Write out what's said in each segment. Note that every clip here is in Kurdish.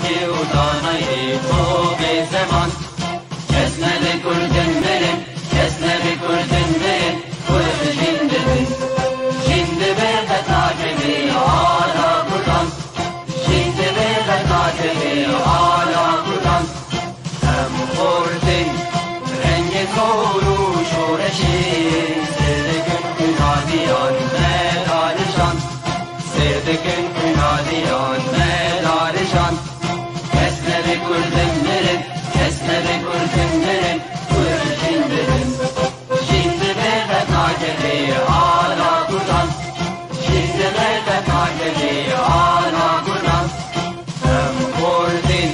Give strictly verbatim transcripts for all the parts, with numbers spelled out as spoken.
Kê û danayê ço bê zeman. Kes nebe kurdin mirin, kes nebe kurdin mirin, kurd jîn dibin. Jîn dibe qet nakevê ala kurdan. Jîn dibe qet nakevê ala kurdan. Em xortin rengê zor û şoreşê, sêr dikin xwîna diyan me darişan. Sêr dikin xwîna diyan me darişan. Kes nebe kurdin mirin, kes nebe kurdin mirin, kurd jîn dibin. Jîn dibe qet nakevê ala kurdan. Jîn dibe qet nakevê ala kurdan. Em xortin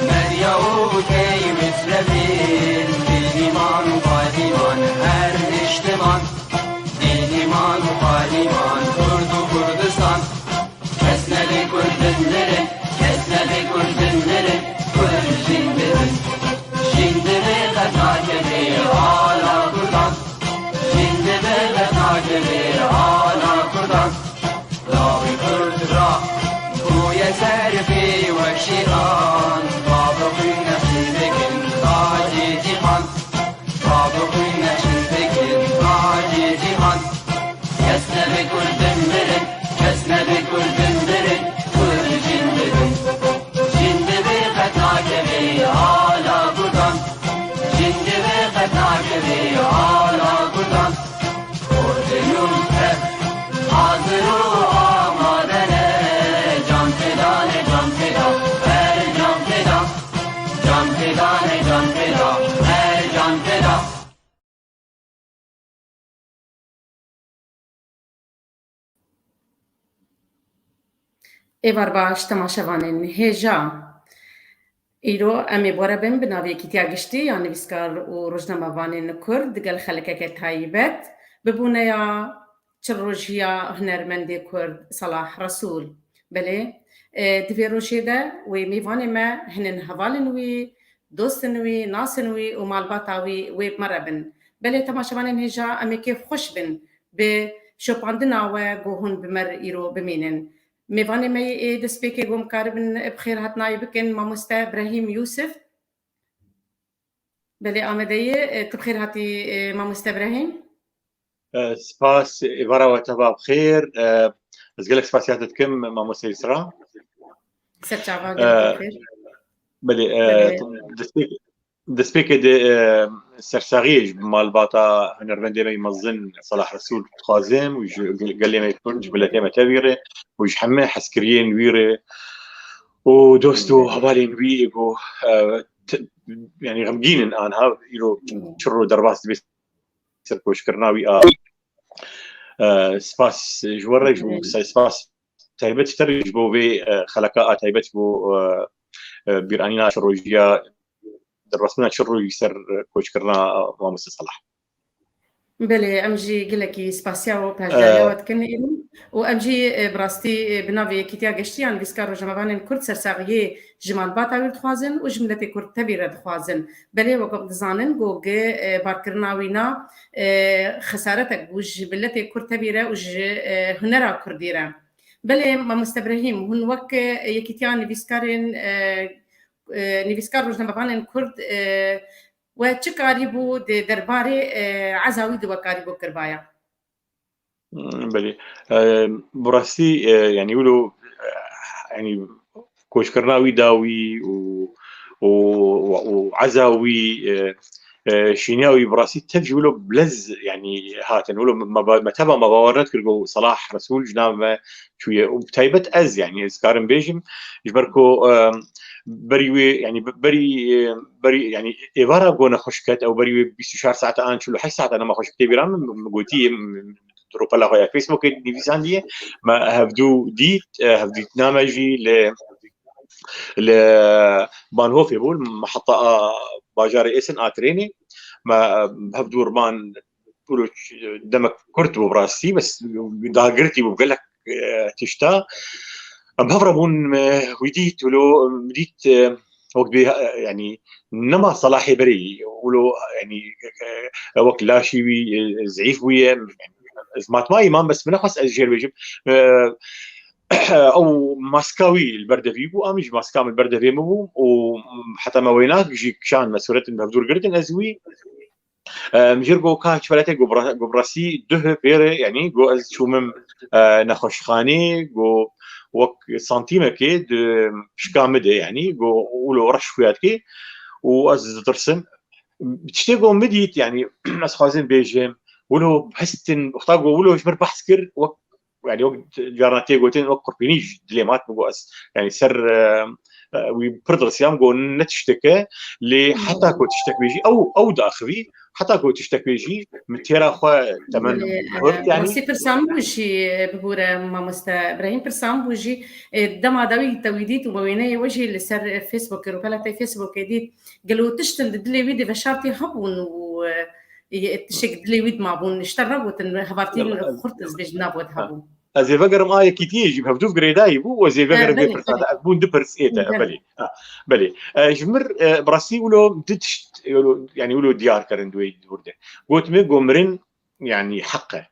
medya û key mislevin, dîniman û xwedîman her niştiman. Dîniman û xwedîman kurd û Kurdistan. Kes nebe kurdin mirin, kes nebe kurdin mirin, kurd jîn dibin. Jîn dibe qet nakevê ala kurdan. Jîn dibe qet nakevê ala kurdan. Lawê kurd ra bûye serfê wek şîran. Bavê xwîn nexşî dikin tacê cîhan. Bavê xwîn nexşî dikin tacê cîhan. Kes nebe kurdin mirin, kes nebe kurdin mirin, kurd jîn dibin. Jîn dibe qet nakevê ala kurdan. Jîn dibe qet nakevê ala kurdan. Kurdê nû tev hazir û amade ne. Can feda ne, can feda, her can feda. Can feda ne, can feda, her can feda. Êvar baş temaşevanên hêja. Îro em ê bi we re bin bi navê Yekîtiya Giştî ya Nivîskar û Rojnamevanên Kurd digel xelkeke taybet, bi boneya çilrojiya hunermendê Kurd Salah Resûl. Belê, e, di vê rojê de wê mêvanê me hinin hevalên wî, dostên wî, nasên wî û malbata wî wê bi me re bin. Belê, temaşevanên hêja, em ê kêfxweş bin bi şopandina we ku hûn bi me re îro bimînin. Mêvanê me yê ê destpêkê ku em karibin bi xêrhatinayê bikin, mamoste Brehîm Yûsif. Belê, amade ye. E, tu bi xêr hatî, e, mamoste Brehîm. E, spas, êvara we teva bi xêr. E, ez gelek spasiya te dikim, mamoste Yusra. Ser çava, E, gelek bi xêr. Belê, e, Belê. destpêk-, destpêkê de, e, sersaxiyê ji malbata hunermendê me yê mezin Salah Resûl dixwazim û ji gel-, gelê me Kurd, ji miletê me tevî re û ji hemî hezkiriyên wî re û dost û hevalên wî ê ku, e, t-, yanî xemgîn in anha, îro çi ro derbas dibe serkoçkirina wî a, e, spas ji we re, ji bo, se-, spas taybet ji te re ji bo vê, e, xeleka a taybet ji bo, e, e, bîranîna çi rojiya, derwesbûna çi rojî ser, e, koçkirina mamoste Salah. Belê, em jî gelekî spasiya û perjariya E, we dikin îro. Û em jî, e, bi rastî, e, bi navê Yekîtiya Geştî ya Nivîskar Rojnamevanên Kurd sersaxiyê ji malbata wî dixwazin û ji miletê Kurd tevî re dixwazin. Belê, wek em dizanin, ku gi, e, barkirina wîna, e, xesaretek bû ji miletê Kurd tevî re û ji, e, hunera Kurdî re. Belê, mamoste Brehîm, hûn wek, e, Yekîtiya Nivîskarên, e, e, Nivîskar Rojnamevanên Kurd, e, we çi karîbû di derbarê, e, eza wî de we karîbû kiribaya? Hmm, belê. E, bi rastî, e, yanî wilo, e, yanî koçkirina wî dawî û, û, û, û eza wî, e, e, şîniya wî bi rastî tev jî wilo bilez, yanî hatin. Wilo me, me, me teva me bawer nedikir ku Salah Resûl ji nav me çûye. Û bi taybet ez, yanî ez karim bêjim, ji ber ku, e, berî wê, yanî be-, berî, e, berî, yanî êvara ku nexweş ket, ew berî wê bîst û çar saete an çil û heşt saete nema xweş tê bîra min, min gotî, min, rûpela xwe ya Facebookê nivîsandiye. Me hevdû dît, e, hevdîtina me jî li, li Bahnhofê bû, li meheta a bajarê Essen a trênê. Me, e, hevdû riman, wilo demek kurt bû bi rastî, bes dagirtî bû gelek, e, tişta. Em hev re bûn, e, wî dît, wilo, em dît, e, wek bê, e, yanî nema Salahê berê, wilo, yanî, e, wek laşî wî, e, zîf bûye. Ez matmayî mam, bes min nexwest ez jêr bêjim. E, ew maska wî li ber devî bû, a min jî maska min li ber devê min bû û heta me wênak jî kişand, me sûretin bi hevdûr girtin ez wî. Em, jir go ka çi velete go bra-, go bi rastî duh pêre, yanî go ez çûmim, e, nexweşxanê, go wek santîmekê di pişka min de, yanî go wilo reş xuya dikê û ez ditirsim. Tiştê go min dît, yanî ez xwazim bêjim, wilo hestin, wexta go wilo ji min behs kir, wek, yanî wek carna tê gotin, wek qurpînî ji dilê min hat, min got ez, yanî ser, e, e, wî pir dirisiyam, got ne tiştek e, lê heta ku tiştek bêjî, ew, ew diaxivî, heta ku tiştek bêjî, min têra xwe temen Belê, hurt, e, yanî. Rastî pirsa min bû jî, e, bibûre mamoste Ibrahîm, pirsa min bû jî, e, dema dawî te wî dît û me wêneyê we jî li ser, e, Facebookê, rûpela te Facebookê dît, gelo tiştin di dilê wî de veşartî hebûn û, e, e, tiştek dilê wî de mabûn, ji te re gotin, hevaltîn Yallah, ez xurt ez bêjim nabû Ha. hebûn. Ez ê vegerim a yekîtiyê jî, bi hevdûv girêdayî bû û ez ê Ha, vegerim vê belê, pirsa de. belê. Ez bûn du pirs ê te, Belê. belê. Ha, belê. E, ji mir, e, bi rastî wilo du tişt, wilo, yanî wilo diyar kirin di wê dûr de. Got min, got mirin, yanî heq e.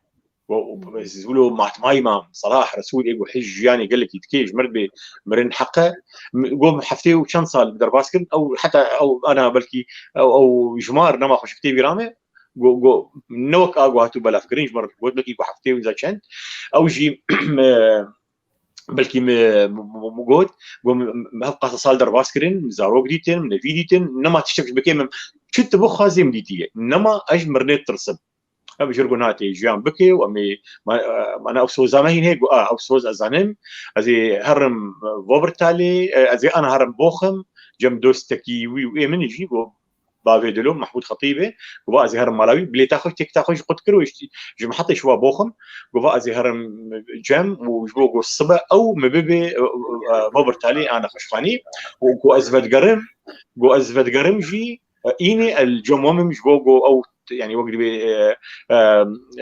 Got, Hmm. ez wilo matmayî mam, Salah Resûl ê got hej jiyanê gelekî dikê, ji mir bê mirin heq e. M-, got min heftê û çend sal derbas kirin, ew heta ew ana belkî ew, ew jimar nema xweşik tê bîra me. Go, go, ne wek a go hatû belavkirin ji me re got, wekî go heftê û çend. Ew jî, e, belkî min, min, min, min got, go min, min hevqasa sal derbas kirin, min zarok dîtin, min nevî dîtin, nema tiştek ji bikê min, çi tu bixwazî min dîtiye. Nema ez ji mirinê tirsim. Em ji ro hatê jiyan bike û em ê, ma-, e, mana ew soza me hîn heye, go, a, ew soz ez zanim, ez ê herim, e, Wuppertalê, e, ez ê ana herim Bochum, cem dostekî wî û ê min jî, go, bavê Dilo, Mehmûd Xetîbê, go, va ez ê herim mala wî, bilêta xwe, têkita xwe jî qut kir û ji, ji min hetê şiva Boxim, go, va ez ê herim cem û ji bo go sibe ew min bibê, e, e, e, Wuppertalê a nexweşxanî û go ez vedigerim, go ez vedigerim jî, e, înê el cem wemim ji bo go ew, yanî wek dibê, e, e,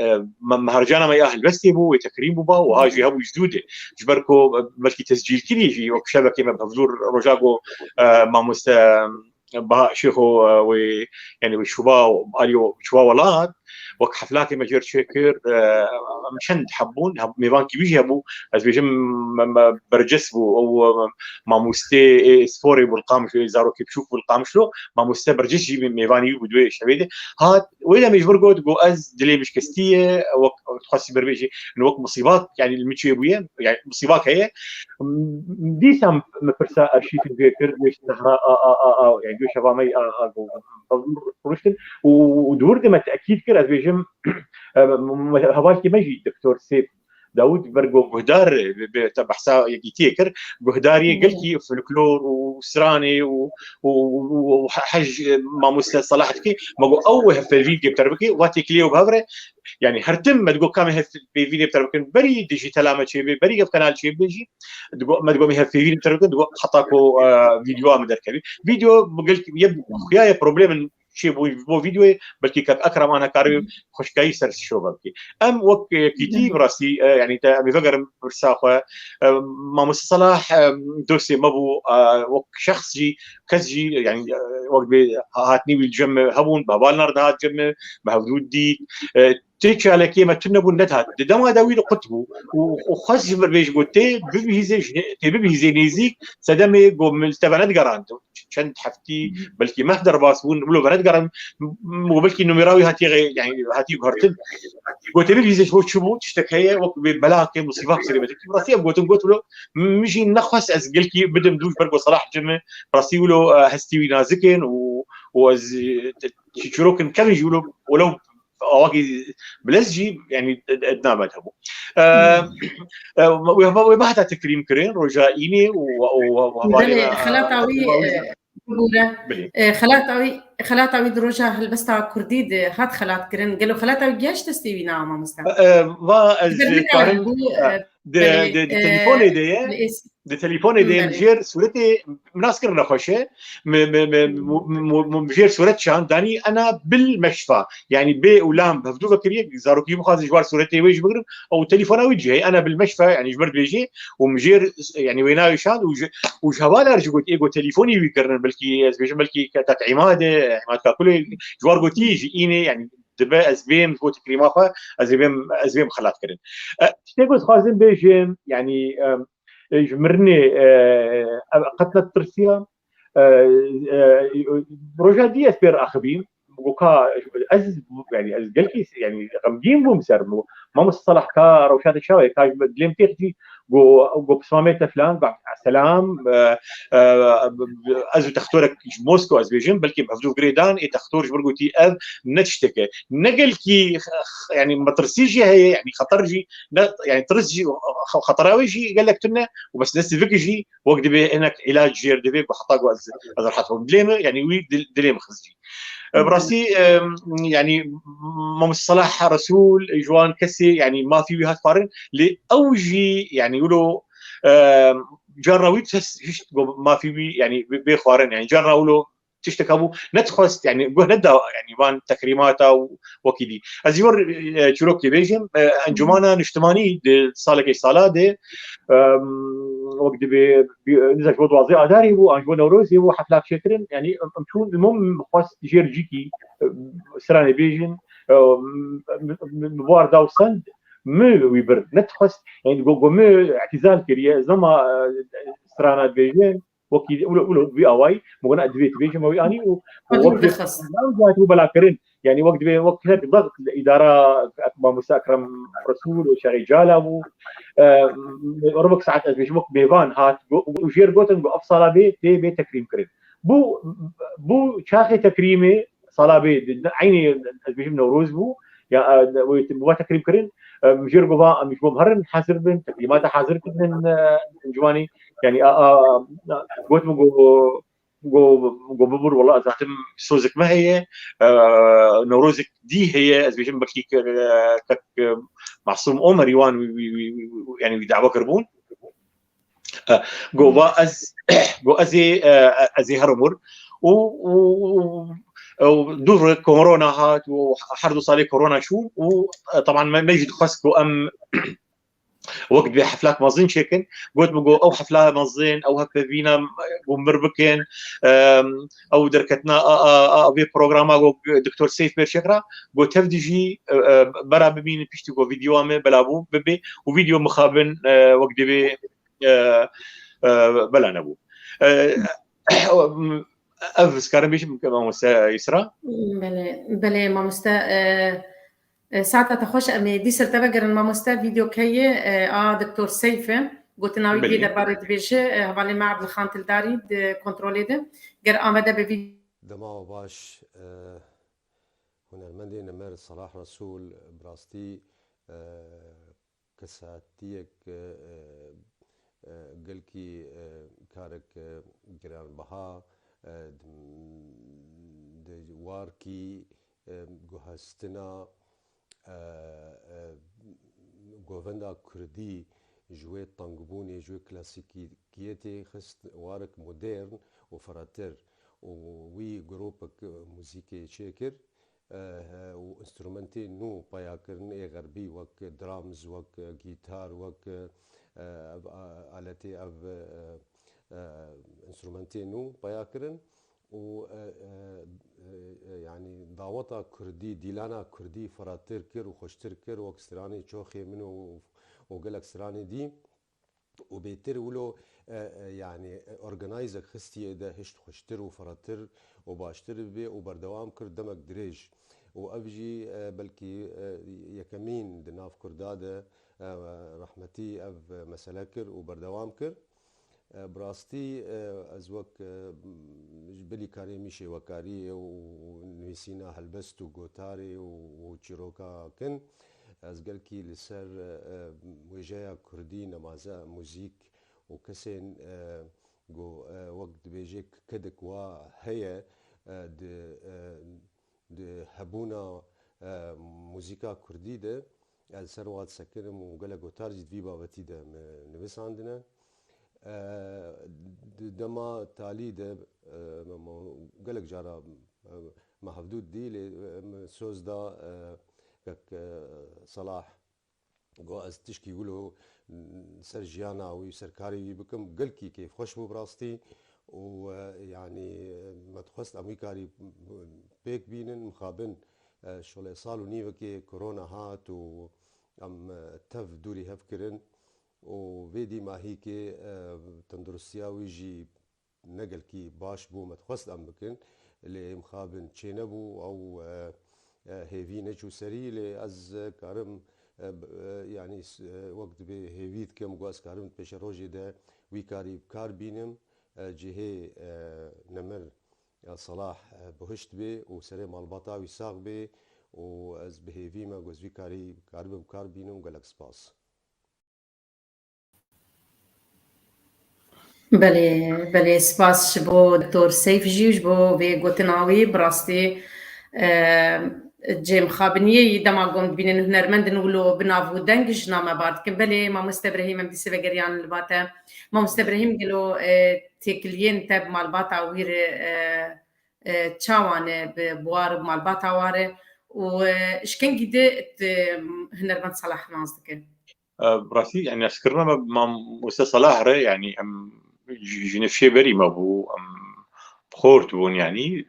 e, me-, mehercana me ya helbestê bû, wê tekrîm bûba, wiha jî hebû ji dû de. Ji ber ku, e, belkî tescîlkirî jî, wek şevekê me bi hevdûr roja go, e, mamoste, Baha Şêxo, e, wê, yanî wê çûba, alî çûba welat, wek heflatê me jêr çêkir, e, em çend heb bûn, heb-, mêvankî wî jî hebû, ez bêjim, me, me berces bû, ew, e, mamostê, ê, sporê bû li Qamişlo, ê, zarokê biçûk bû li Qamişlo, mamoste berces jî mêvanî wî bû di wê şevê de. Hat, wê demê ji vir got, got, ez dilê min şikestî ye, wek, dixwestî ber bêjî, wek misîbak, yanî li min çêbûye, yanî misîbak heye. M-, dîsa min pirsa arşîvê vê kir, wê ji Sehra a, a, a, a, yanî wê şeva me a, a, go, rûştin. Û, û di wir de me tekîd kir, ez bêjim, e, me, hevalkê me jî Doktor Sêf Dawûd ber go guhdar, bi, bi, te behsa yekîtiyê kir, guhdariyê Hı. gelkî folklor û stranê û, û, û, û he-, hej, e, mamoste Salah dikê, me got ew wê hevpeyvîn kê bi ter bikê, va têkiliyê û bi hev re, yanî her tim me digot ka me hevpeyvînê bi ter bikin, berî dijîtela me çêbê, berî ev kanal çêbê jî, digot, me digot me hevpeyvînê bi ter bikin, digot heta ku, e, vîdyoa me derkevî. Vîdyo bi gelkî ye xuya ye problemin çêbû ji bo vîdyoyê, belkî kak Ekrem ana karê xweşkayî ser şova bikî. Em wek yekîtî bi rastî, e, yanî te em ê vegerin pirsa xwe, e, mamoste Salah, e, dostê me bû, e, wek şexs jî, kes jî, yanî, e, wek bê hatinî wî li cem me hebûn, bi heval nard hat cem me, me hevdû dît. E, tê çalakiyê me tune bûn, nedihat. Di dema de wî li qut bû. Û, û xwest ji vir bêj got, tê bibihîzê ji, tê bibihîzê nêzîk, sedemê got, min li te venedigerand. Çend heftî, Hı hı. belkî meh derbas bûn, wilo venedigerin, û belkî numêra wî hatiye, yanî hatiye guhertin. Got, tê bibihîzê ji bo çi bû, tiştek heye, wek bê belakê, musîbak serê me tê. Rastî em gotin, got, wilo, min jî nexwest ez gelkî bidim dû ji ber got Salah cem me. Rastî wilo, e, hestî wî nazik in û, û ez, e, çîrokin kevin jî wilo, wilo awakî bilez jî, yanî, e, e, namet hebû. E, Hmm. e, wê, wê, wê behta tekrîm kirin, roja înê û, û, û, û Belê, hevalê me, xelata wî, e, bibûre. Belê. E, xelata wî, xelata wî di roja helbesta kurdî de hat xelat kirin. Gelo xelata wî giyaş destê wî na mamoste? E, va ez Di ber dikarim, nikare bû, e, e, di, belê, di, di e, telefonê de ye. Li ês- Di telefonê de Belê. Jêr sûretê min nas kir nexweş e. Mi, mi, mi, Hmm. mu, mu, mu, mu jêr sûret şand danî ena bil meşfa. Yanî bê û lam bi hevdû vekiriye, zarokî bixwazin ji war sûretê wê jî bigirin. Ew telefona wî cihê, ena bil meşfa, yanî ji mir dibêjê. Û min jêr, yanî wêna wî şand û ji, û ji heval er jî got, ê got telefonî wî kirine, belkî ez bêjim, belkî ke-, kak Îmad e, Îmad Kakulê, ji war gotî jî înê, yanî dibe ez bêm ji bo tekrîma xwe, ez ê bêm, ez bêm xelatkirin. E, tiştê ku ez xwazim bêjim, yanî, em, e, ji mirinê, e, ev qet netirsiya. E, e, roja dî ez pê re axivîm. Go ka ez, yanî ez gelkî, yanî xemgîn bûm ser min. Mamoste Salah, ka rewşa te çawa ye? Ka ji dilê min têx jî. Go, go pismamê te filan, go selam, e, e, ez û textorek ji Moskow ez bêjim, belkî bi hevdû girêdan, ê textor ji ber gotî ev ne tiştek e. Ne gelkî, yanî metirsî jî heye, yanî xeter jî, ne, yanî tirs jî, xetera wê jî gelek tune û bes ne sivik jî, wek dibê hinek îlac jêr divê, ku heta ku ez, ez rehet bim. Dilê min, yanî wî dil-, dilê min xist jî. E, bi rastî, e, yanî Mamoste Salah Resûl, ji wan kesê, yanî mafî wî hat xwarin, lê ew jî, yanî wilo, e, carna wî test hişt ku mafî wî, yanî bê, bê xwarin, yanî carna wilo tiştek hebû, nedixwest, yanî guh neda, yanî van tekrîmata û wekî dî. Ez jî wir, e, çîrokê bêjim, e, Encûmana Niştimanî di salekê sala de, em, wek dibê, bi-, nizam ji bo duwazdeh Adarê bû, an ji bo Newrozê bû, heflak çêkirin, yanî em, em çûn, li min xwest jêr cîkî, e, stranê bêjin, e, m-, m-, m-, mi war da û send, mi wî bir, nedixwest, yanî go, go mi îtîzal kiriye, ez nema, e, strana dibêjin, wekî wilo, wilo vî awayî, min got, na, divê tu bêjî, me wî anî û, û Xwedî wek dixist. Belakirin, yanî wek divê, wek hinek daxt li îdara Mamoste Ekrem Resûl û Şerê Cala bû. E, ribik saet ez bêjim, wek mêvan hat, go-, û jêr gotin, go ev sala bê, tê bê tekrîm kirin. Bû, bû çaxê tekrîmê, sala bê, di, di, eynî ez bêjim Newroz bû, ya, e, wê te-, bû tekrîm kirin, e, jêr gova, em ji bo herin, hazir bin, tekrîmata hazir kirin, e, ciwanî, yanî, a, a, a, got min, go, go, go bibûr, wela ez hatim sozik me heye, e, Newrozik dî heye, ez bêjim belkî ke-, kek, e, Masûm Omerî wan wî, wî, wî, wî, wî, yanî wî dawa kiribûn. E, go va ez, go ez ê, e, ez ê herim wir. Û, û, û, û du re korona hat û her du salê korona çû û, e, teban me, me jî dixwest ku em wek divê heflak mezin çêkin. Got min, go ew hefla mezin, ew hevpeyvîna, go mir bikin, em, ew derketina a, a, a vê programa, go Doktor Seyf Berçekra, go tev dijî, e, e, bera bimînin piştî, go vîdyoa me bela bû, bibe û vîdyo mixabin, e, wek divê, e, e, bela nebû. E, ev, ez karim bêjim, mamoste Îsra? Belê, belê, mamoste, e, e, saeta te xweş, em ê dîsir te vegerin, mamoste, vîdyo keyê, e, a Doktor Seyf e, gotina wî Belê. Vê derbarê dibêje, e, hevalê me Ebdulxan Tildarî di kontrolê de. Ger amade be vîdyo. Dema baş, e, hunermendê nemir Salah Resûl, bi rastî, e, kesatiyek, e, e, gelkî, e, karek, e, giranbiha, e, di, di warkî, e, guhestina, e, e, govenda kurdî ji wê tengbûnê, ji wê klasîkiyetê xist warek modern û firehtir û wî grûpek muzîkê çêkir. E, û înstrumentê nû peya kirin ê xerbî, wek drums, wek gîtar, wek, e, ev, a-, aletê ev, e, e, înstrumentê nû peya kirin û, e, e, e, e, yanî daweta kurdî, dîlana kurdî firehtir kir û xweştir kir, wek stranê Çoxê Min û, û gelek stranê dî. Û bêtir wilo, e, e, yanî, e, organizek xistiyê de hişt xweştir û firehtir û baştir bibe û berdewam kir demek dirêj. Û ev jî, e, belkî, e, yekemîn di nav Kurda de, e, rehmetî ev mesele kir û berdewam kir. E, bi rastî, e, ez wek, e, ji bilîkarê Mîşê Wekariyê û nivîsîna helbest û gotarê û, û çîroka kin, ez gelkî li ser, e, wêjeya kurdî, nemaze, muzîk û kesên, e, ku, e, wek dibêje, kedik wa heye, e, di, e, di hebûna, e, muzîka kurdî de ez ser wa disekinim û gelek gotar jî di vî babetî de me nivîsandine. E, di dema talî de, e, me, me gelek cara, e, me hevdû dî, lê, e, me soz da, e, kek, e, Salah. Got, ez tişkî wilo ser jiyana wî, ser karê wî bikim, gelkî kêfxweş bû bi rastî. Û, e, yanî, me dixwest em wî karî pêk bînin, mixabin e, şolê sal û nîvekê korona hat û em, e, tev dûrî hev kirin û vê dîmahîkê, e, tenduristiya wî jî ne gelkî baş bû, me dixwest em bikin, lê ê mixabin çênebû, ew, e, e, hêvî neçû serî, lê ez, e, karim, e, b-, e, yanî s-, e, wek dibê hêvî dikim ku ez karim di pêşerojê de wî karî bi kar bînim, e, cihê, e, nemir, e, Selah, e, bihişt bê û serê malbata wî sax bê û ez bi hêvî me ku ez vî karî karibim bi kar bînim. Gelek spas. Belê, belê, spas ji bo Doktor Seyf jî, ji bo vê gotina wî, bi rastî, e, cê mixabiniyê yî dema gom dibînin hunermendin wilo bi nav û deng ji name bar dikin. Belê, Mamoste Brehîm, em dîsê vegeriyan li ba te. Mamoste Brehîm, gelo, e, têkiliyên te bi malbata wî re, e, e, çawa ne bi, bi war û malbata wa re û, e, ji kengî de, e, hunermend Salah nas dike? E, bi rastî, yani, ez kirina me Mamoste Salah re, yani, em ji, ji nifşê berî me bû, em xort bûn, yani,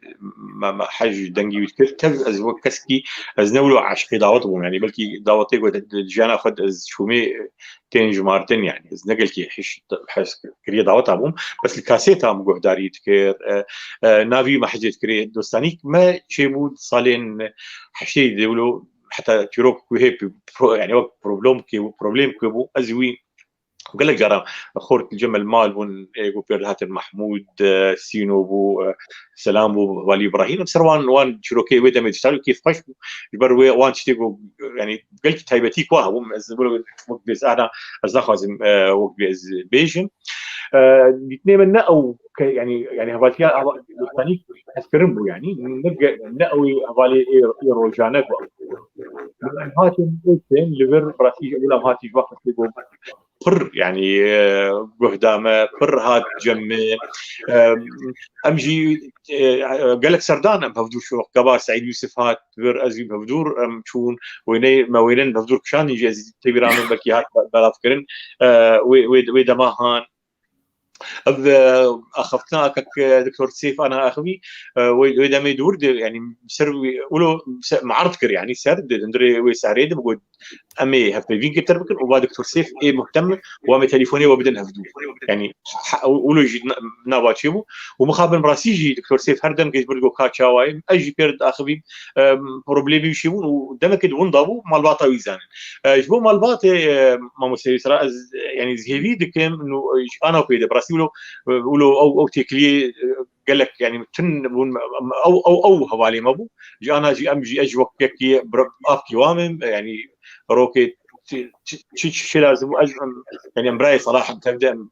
me, me hej dengî wî dikir. Tev ez wek keskî, ez ne wilo aşiqê dawet bûm, yani, belkî dawetê ku di, di jiyana xwe de ez çûmê, tên jimartin, yani, ez ne gelkî hiş, hez kiriye daweta bûm, bes li kasêta min guhdarî dikir, e, e, navî me hecê dikirê, dostanîk me çêbû salên heştê de wilo heta çîrok ku hê pro-, yani wek problem kê bû, problem kê bû, ez wî gelek caran xort li cem el mal bûn, ê ku pêr dihatin Mahmûd, e, Sîno bû, e, Selam bû, Valî Îbrahîm, em ser wan, wan çîrokê wê demê diştar û kêfxweş bû. Ji ber wê wan tiştê ku, yani gelkî taybetî ku hebûn, ez wek bêz ana, ez naxwazim, e, wek bê ez bêjim. E, dîtinê min ne ew ke, yani, yani hevaltiya, heva-, dostanî hezkirin bû, yani, ne ge-, ne ew ê hevalê ê, ê rojane ku. Em hatin ê tên li vir, bi rastî ji ewil em hatî ji wextê ku pir, yani, e, guh da me, pir hat cem me. E, em jî, e, gelek serdan em hevdûr şûn, gava Seîd Yûsif hat vir, ez jî bi hevdûr em çûn, wêneyê me, wêneyên bi hevdûr kişandin jî ez tê bîra min belkî hat belavkirin, e, wê, wê, wê dema han. Ev, e, axaftina kek, e, Doktor Seyf ana axivî, e, wê, wê demê dûr de, yani, ser wî, wilo se-, me erd kir, yani, ser, di hundirê wê serê de, bi got, em ê hevpeyvîn kêtir bikin û va Doktor Seyf ê muhtem, wa me telefon ê we bidin hevdû. Yani, ha, wilo jî na-, nava çêbû. Û mixabin bi rastî jî Doktor Seyf her dem ke ji bir got ka çawa ye, ez jî pêr diaxivîm, e, problemê wî çêbûn û demekê di winda bû, malbata wî zanin. E, ji bo malbatê, e, Mamoste Yusra, ez, e, yani, ez hêvî dikim, nû, e, ji ana ku yê de, bi rastî wilo, e, wilo ew, ew têkiliyê, e, gelek, yani, tun bûn, em, ew, ew, ew hevalê me bû. Ji ana jî em jî, ez jî wek yekî bir avkî wan im, e, yani, rokê çi, çi, çi, çi lazim bû, ez, em, yani, em birayê Salah em tev de, em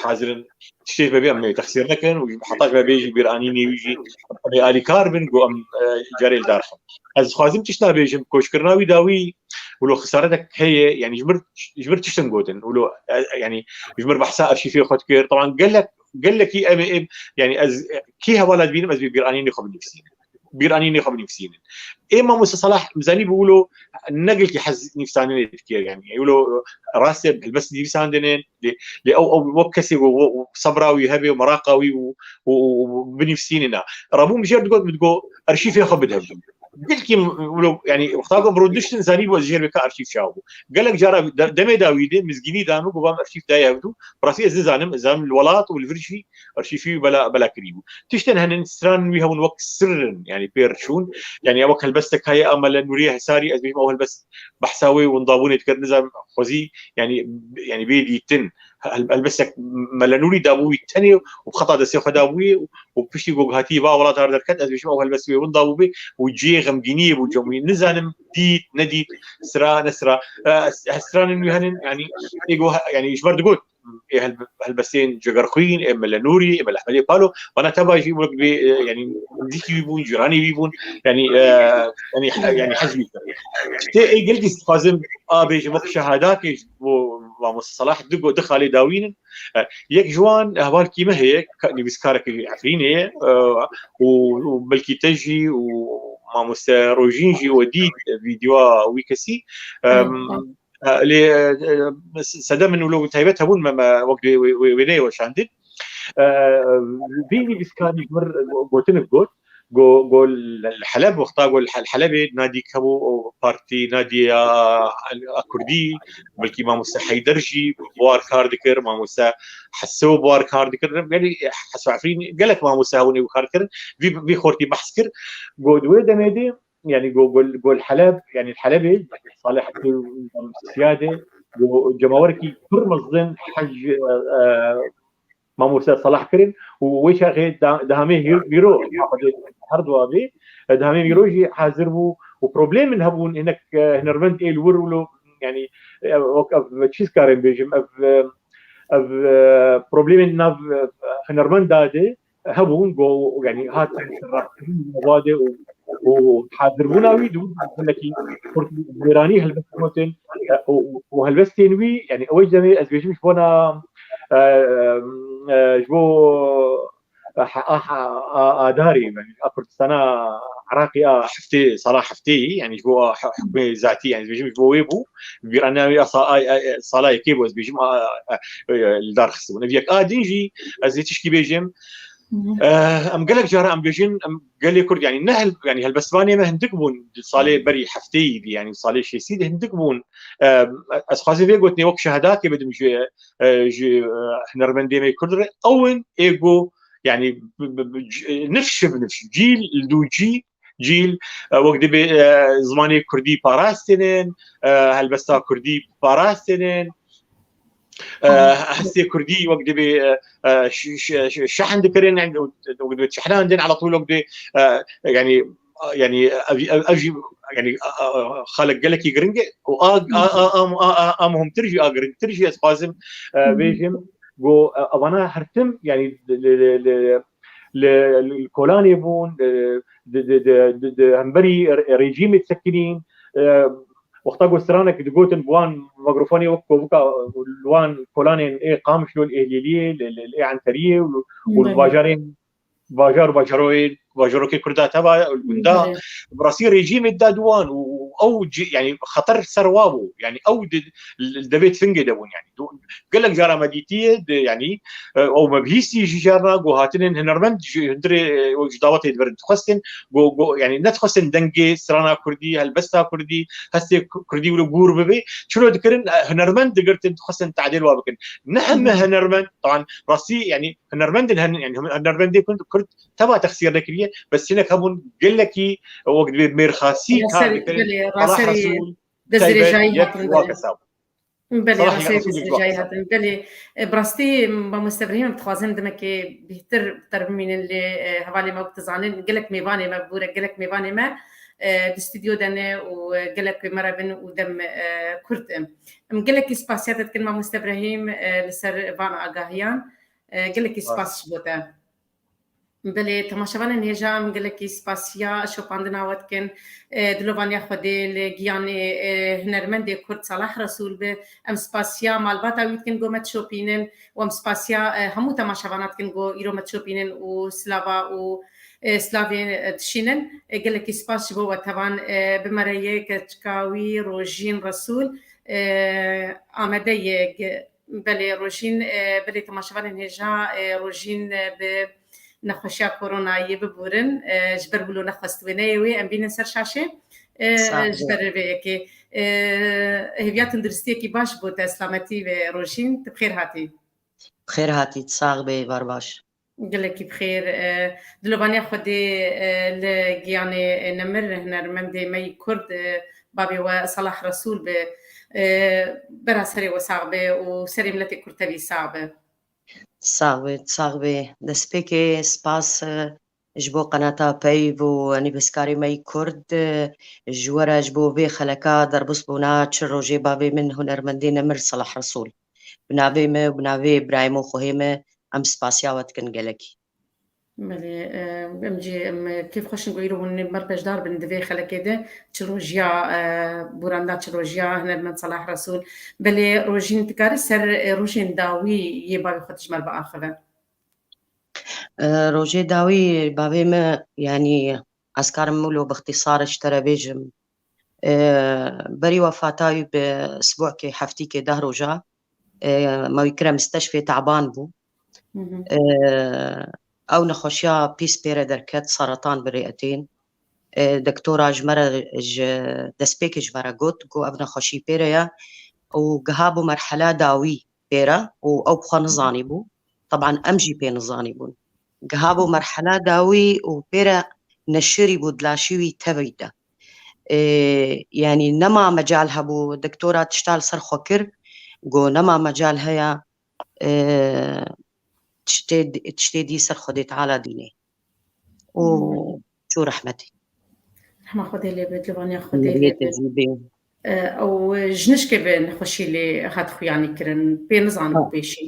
hazir in tiştê bibê, em ê texsîr nekin û heta ji me bêjî bîranînê wî jî em ê alîkar bin, ku em, e, carê li dar xin. Ez dixwazim tişta bêjim, koçkirina wî dawî wilo xisaretek heye, yani ji vir, ji vir tiştin gotin, wilo, e, yani ji vir behsa arşîfê xwe dikir. Taban gelek, gelekî em ê, em, yani ez, e, kî hevala dibînim, ez bê bîranînê xwe binivîsînim. Bîranînê xwe binivîsînin. Ê Mamoste Salah, em zanî bû wilo ne gelkî hez nivîsandinê dikir, yani. Wilo rast e, helbest nivîsandin in, lê, lê ew, ew wek kesê ku, ku sebra wî hebe û meraqa wî û, û, û, û binivîsînin a. Rabû min jêr digot, min digot, arşîfê xwe bide hevdû. Gelkî wilo, yani, wexta ku em rûdiştin, zanî bû ez jêr bê ka arşîf çawa bû. Gelek cara de-, demê dawî de, mizgînî dan û ku van arşîf daye hevdû. Bi rastî ez nizanim, ez zanim li welat û li vir jî arşîfî wî bela, bela kirî bû. Tiştên henin, stranên wî hebûn wek sirr in, yani pêr çûn. Yani ew wek helbestek heye a Mele Nûriyê Hesarî, ez bêjim ew helbest behsa wê windabûnê dikir, nizam xwezî, yani, yani bê dîtin. Hel-, helbestek Mele Nûrî dabû wî tenê û bi xeta destê xwe dabû wê û, û piştî ku hatî va welat har derket, ez bêjim ew helbest wê winda bû bê û cihê xemgîniyê bû cem wî. Nizanim dît, nedît, sira, nesira. E, stranên wî henin, yani, ê ku he-, yani, ji ber digot, ê hel-, helbestên Cegerxwîn, ê Mele Nûrî, ê Mele Ehmedê Palo, bana teva jî wek bê, e, yani, nizîkî wî bûn, cîranê wî bûn, yani, e, yani, he-, yani, hez wî kir. Tê ê gelkî dixwazim a bêjim wek şehadakê ji bo Mamoste Salah du go-, du xalê dawîn in. E, yek ji wan hevalkî me heye, ka-, nivîskarekî Efrînê ye, e, û, û belkî te jî û Mamoste Rojîn jî we dît vîdeoya wî kesî. Em, E, lê, e, e, sedemên wilo taybet hebûn me, me wek wê, wê, wê, wêneyê weşandin. E, vî nivîskarî ji mir gotinik got, Go, go li Heleb, wexta go li Hel-, Helebê nadî kebû û partî nadî ya, ya Kurdî, belkî mamoste Heyder jî bi war kar dikir, mamoste Hese bi war kar dikir. Gelî Hese Efrîn gelek mamoste hebûn ê kar kirin. Vî, vî xortî behs kir. Go di wê demê de, yani go, go, go li Heleb, yani li Helebê, salê heftê û siyadê, go cemawerekî pir mezin hec, e, e, mamoste Salah kirin û wê çaxê da-, dehamê hîr-, vîro, her du avê, dehamê vîro jî hazir bû û problemên hebûn hinek, e, hunermend ê li wir wilo, yani, e, wek ev çî karin bêjim, ev, e, ev, e, problemên nav, e, hunermenda de hebûn, go, yani, hat rastkirin navade û, û hazirbûna wî di gelekî kurt mêranî helbest gotin, e, û, û helbestên wî, yani, ew demê ez bêjim ji bona, e, e, ji bo, e, ha-, ha-, ha-, adarê, yani, a Kurdistana Iraqê a heftê, sala heftê, yani, ji bo a he-, hukmê zatî, yani, ez bêjim ji bo wê bû, bîrane wî a sa-, a, a, a, sala yekê bû, ez bêjim, a, a, a, li dar xistibûn. Ev yek a din jî, ez ê tişkî bêjim, Hı hı. Eh, em gelek cara em bêjin, em gelê Kurd, yani ne hel-, yani helbestvanê me hindik bûn di salê berî hefteyî dî, yani salê şêstî de hindik bûn. Eh, ez xwazim vê gotinê wek şehedakê bidim ji, eh, ji, eh, hunermendê me Kurd re. Ew in ê go, yani bi, bi, bi, c-, nifş bi nifş, cîl li dû cî, cîl, eh, wek dibê, eh, zimanê Kurdî parastinin, eh, helbesta Kurdî parastinin, eh, hestê Kurdî wek dibê, eh, eh, ş-, ş-, ş-, şehn dikirin, yani, wek dibê şehnan din, ala tûl wek dibê, eh, yani, yani, ev, ev, ev jî, yani, a, a, a, xalek gelekî giring e. Û a, a, a, a, a, a, a muhimtir jî, a giringtir jî, ez xwazim, eh, bêjim, go, eh, evana her tim, yani, li, li, li, li, li kolanê bûn, eh, di, di, di, di, di hemberî re-, rejîmê disekinîn, eh, wexta ku stranek digotin bi wan mikrofonê wek kovika li wan kolanên ê Qamişlo, li Êhlîliyê, li, li, li ê Enteriyê û, û li Belê. bajarên, bajar û bajaroyê, bajarokê Kurda teva, li gunda, Belê. bi rastî rejîmê dida di wan û, û ew ci-, yani xeter ser wa bû. Yani ew di, li devê tifingê de bûn yani. Du-, gelek cara me dîtiye, di, yani, e, ew me bihîstî jî carna, ku hatinên hunermend ji hundirê, e, wek ji dawetê dibirin dixwestin, ku, ku, yani, nedixwestin dengê strana Kurdî, helbesta Kurdî, hestê Ku-, Kurdî wilo gûr bibe. Çilo dikirin, e, hunermend digirtin, dixwestin tadêl wa bikin. Ne heme Hı hı. hunermend, taban, rastî, yani, hunermendin hen, yani, hun-, hunermendê Kurd, Kurd teva texsîr nekiriye, bes hinek hebûn gelekî, e, wek dibê mêrxasî Ya kar ser-, dikirin. belê, Salah raserî Resûl, dezdirêjayî taybet, yek hatin, wa belê. kesa bû. Belê, Salah rastî Resûl dizî jî jayî hatin. Belê, e, bi rastî, mamoste Ibrahîm, em dixwazin demekê bêhtir bi te re bimînin lê, e, hevalê me wek dizanin, gelek mêvanê me bûre, gelek mêvanê me, e, di stûdyo de ne û, e, gelek wê me re bin û dem, e, kurt in. Em gelekî spasiya te dikin, mamoste Ibrahîm, e, li ser van agahiyan. E, gelekî Spas. spas ji bo te. Belê, temaşevanên hêja, em gelekî spasiya şopandina we dikin. E, dilovaniya Xwedê li giyanê, e, hunermendê Kurd Salah Resûl bi. Em spasiya malbata wî dikin, go me dişopînin. Û em spasiya, e, hemû temaşevana dikin, go îro me dişopînin û silava û, e, silavê, e, dişînin. E, gelekî spas ji bo we tevan, e, bi me re yê keçika wî Rojîn Resûl, e, amade yê ge-, Belê Rojîn, e, belê temaşevanên hêja, e, Rojîn, e, bi nexweşiya koronayê bibûrin, e, ji ber wilo nexwest wêneyê wê em bînin ser şaşê, e, Sağ ji ol. ber vê yekê. E, hêviya tunduristiyekî baş bo te, selametî ve Rojîn, tu bi xêr hatî. Bi xêr hatî, sax bê, bar baş. Gelekî bi xêr. E, dilovaniya Xwedê, e, li giyanê, e, nemir hunermendê me yî Kurd, e, bavê we Salah Resûl bi, e, bera serê we sax be û serê miletê Kurd tevî sax be. Sax be, sax be. Destpêkê spas, e, ji bo qenata Peyv û nivîskarê me yî Kurd, e, ji we re ji bo vê xeleka derbas bûna çil rojê bavê min hunermendê nemir Salah Resûl. Bi navê me û bi navê birayê me û xwehê me em spasiya we dikin gelekî. Belê, e, em jî, em, e, kêfxweş in ku îro hûn ê me re beşdar bin di vê xelekê de. Çil rojiya, e, boranda çil rojiya hunermend Salah Resûl. Belê Rojîn, tu karî ser, e, rojên dawî yê bavê xwe tu ji me re biaxive? E, rojê dawî bavê me, yanî ez karim wilo bi îxtîsar ji te re bêjim. E, berî wefata wî bi sibûkê, heftîkê, deh roja, e, me wî kire misteşfê, teban bû. Hı hı. E, ew nexweşiya pîs pê re derket, seretan bi rêetên. E, doktora ji me re, ji destpêkê ji me re got, got ev nexweşî pê re ye û giha bû merhela dawî pê re û ew bi xwe nizanî bû. Teban em jî pê nizanî bûn. Giha bû merhela dawî û pê re neşirî bû di laşî wî tevî de. E, yanî nema mecal hebû, doktora tişta li ser xwe kir, got nema mecal heye, e, tiştê, tiştê dî ser Xwedê Teala dînê. Û Hmm. çû rehmetê. Rehma Xwedê lê be, dilvaniya Xwedê lê Miriyê be. Te jî bê. E, ew jinişkê be nexweşî lê hat xuyanî kirin. Pê nizanibû Ha. pêşî.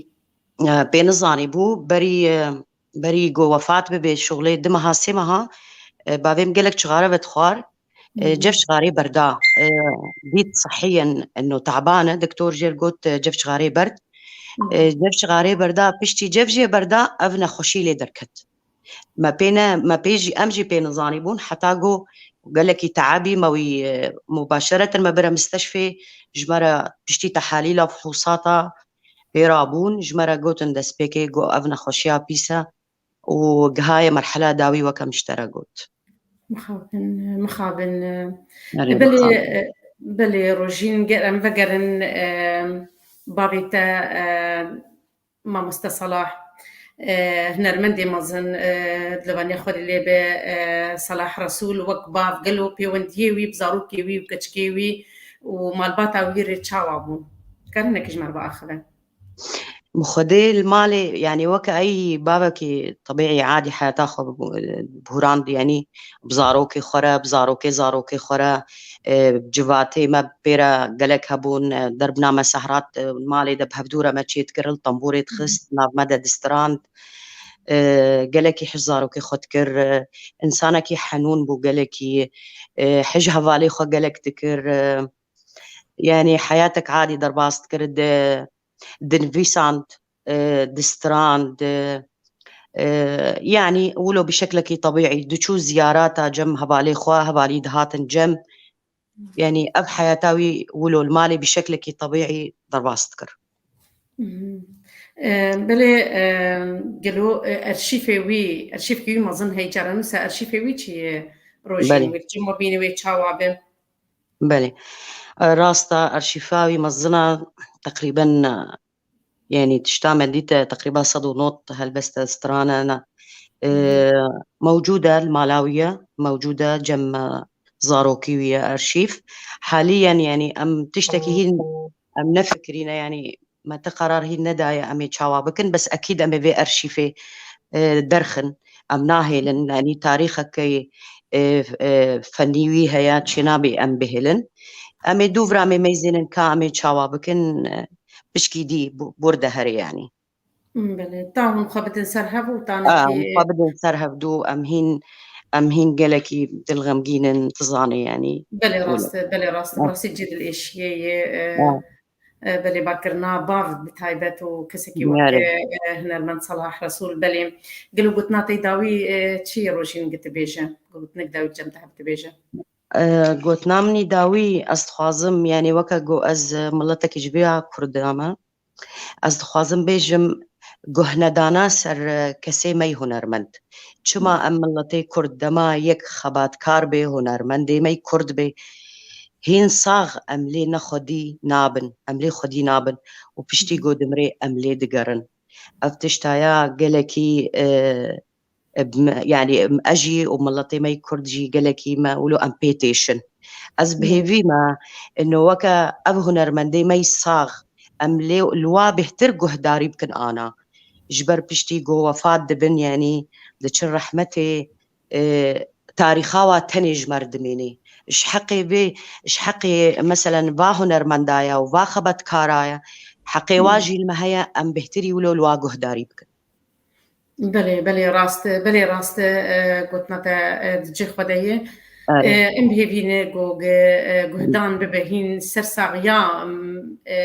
E, pê nizanî bû. Berî, e, berî ku wefat bibe şuxlê du meha, sê meha, e, bavê min gelek çixare vedixwar. E, Hmm. cef çixarê berda. E, dît sihiyen eno taban e. Doktor jê re got, e, cef çixarê berd. Hmm. E, cef çixarê berda, piştî cef jê berda, ev nexweşî lê derket. Me pê ne, me pê jî, em jî pê nizanî bûn, heta ku gelekî teebî me wî, e, mubaşeretin me bire misteşfê, ji me re piştî tehalîla fihûsata pê rabûn, ji me re gotin destpêkê ku ev nexweşiya pîs e û gihaye merhela dawî weke min ji te re got. Mixabin, mixabin. Erê, belê, mixabin. E, belê Rojîn, ger em vegerin, e, bavê te, e, Mamoste Salah, e, hunermendê mezin, e, dilevaniya Xwedê lê be, e, Salah Resûl wek bav gelo pêwendiyê wî bi zarokê wî û keçikê wî û malbata wî rê çawa bû? Karin nekî ji me re biaxive. Bi Xwedê li malê, yanî weke ey bavekî tebîî adî heyata xwe bi, bi hûrand, yanî bi zarokê xwe re, bi zarokê zarokê xwe re, e, civatê me pê re gelek hebûn, e, derbna me sehrat, e, malê de bi hevdû re me çêdikir, li tembûrê dixist, nav me de distirand, e, gelekî hij zarokê xwe dikir, e, însanekî henûn bû gelekî, e, hij hevalê xwe gelek dikir, e, yanî heyatek adî derbas dikir, di, dinivîsand, e, distirand, e, yanî wilo bi şeklekî tebîî diçû ziyarata cem hevalê xwe, hevalî dihatin cem. Yanî ev heyata wî wilo li malê bi şeklekî tebîî derbas dikir. Mhm. E, belê, e, gelo, e, arşîfê wî, arşîfkî wî mezin heye, cara nûsa arşîfê wî çi ye? Rojîn Belê. wî, çima bînî wê çawa be? Belê. E, rast e, arşîfa wî mezin e, teqrîben, e, yanî tişta me dîte teqrîben sed û nod helbeste strane ne. E, Mhm. mewcûd e, li mala wî ye, mewcûd e, cem, e, zarokî wî ye arşîf. Haliyen, yanî em tiştekî hîn em nefikirîne, yanî me ti qerar hîn nedaye em ê çawa bikin, bes ekîd em ê vê arşîfê, e, derxin. Em nahêlin, yanî tarîxekê, e, e, fenî wî heye, çênabê em bihêlin. Em ê dûvra em ê meyzênin ka em ê çawa bikin, e, pişkî dî bu-, bûr de here yanî. Hmm, belê. Ta hûn xwe bidin ser hev û ta A, nekî hûn xwe bidin ser hevdû, em hîn, em hîn gelekî dilxemgîn in, tu zanî, yanî. Belê, Wilo. rast e, belê, rast e. A. Rastî cî dilêşiyê ye, e, A. e, belê, barkirina bav bi taybet û kesekî wek, Diyar e. e, hunermend Salah Resûl, belê. Gelo gotina te dawî, e, çi ye Rojîn, gi tu bêje? Gotinek dawî cem te hev tu bêje? E, gotina min î dawî, ez dixwazim, yanî weke ku ez, e, miletekî ji vêya Kurd de me. Ez dixwazim bêjim, guhnedana ser, e, kesê me yê hunermend. Çima em miletê Kurd dema yek xebatkar bê, hunermendê me yê Kurd bê, hîn sax em lê ne xwedî nabin, em lê xwedî nabin û piştî ku dimrê em lê digerin. Ev tiştaya gelekî, e, e, bi me, yanî, em, ez jî û miletê me yê Kurd jî gelekî me wilo em pê têşin. Ez bi Hı. hêvî me, ino weke ev hunermendê me yê sax, em lê li wa bêhtir guhdarî bikin ana. Ji ber piştî ku wefat dibin, yanî diçin rehmetê, e, tarîxa wa tenê ji me re dimînê. Ji heqê vê, ji heqê, meselen, va hunermendaya û va xebetkara ye, heqê wa Hı. jî li me heye, em bêhtirî wilo li wa guhdarî bikin. Belê, belê rast e, belê rast e, e, gotina te, e, di cih xwe de ye. Erê. E, em bi hêvî ne ku ge-, e, guhdan bibe hîn ser saxiya, em, e,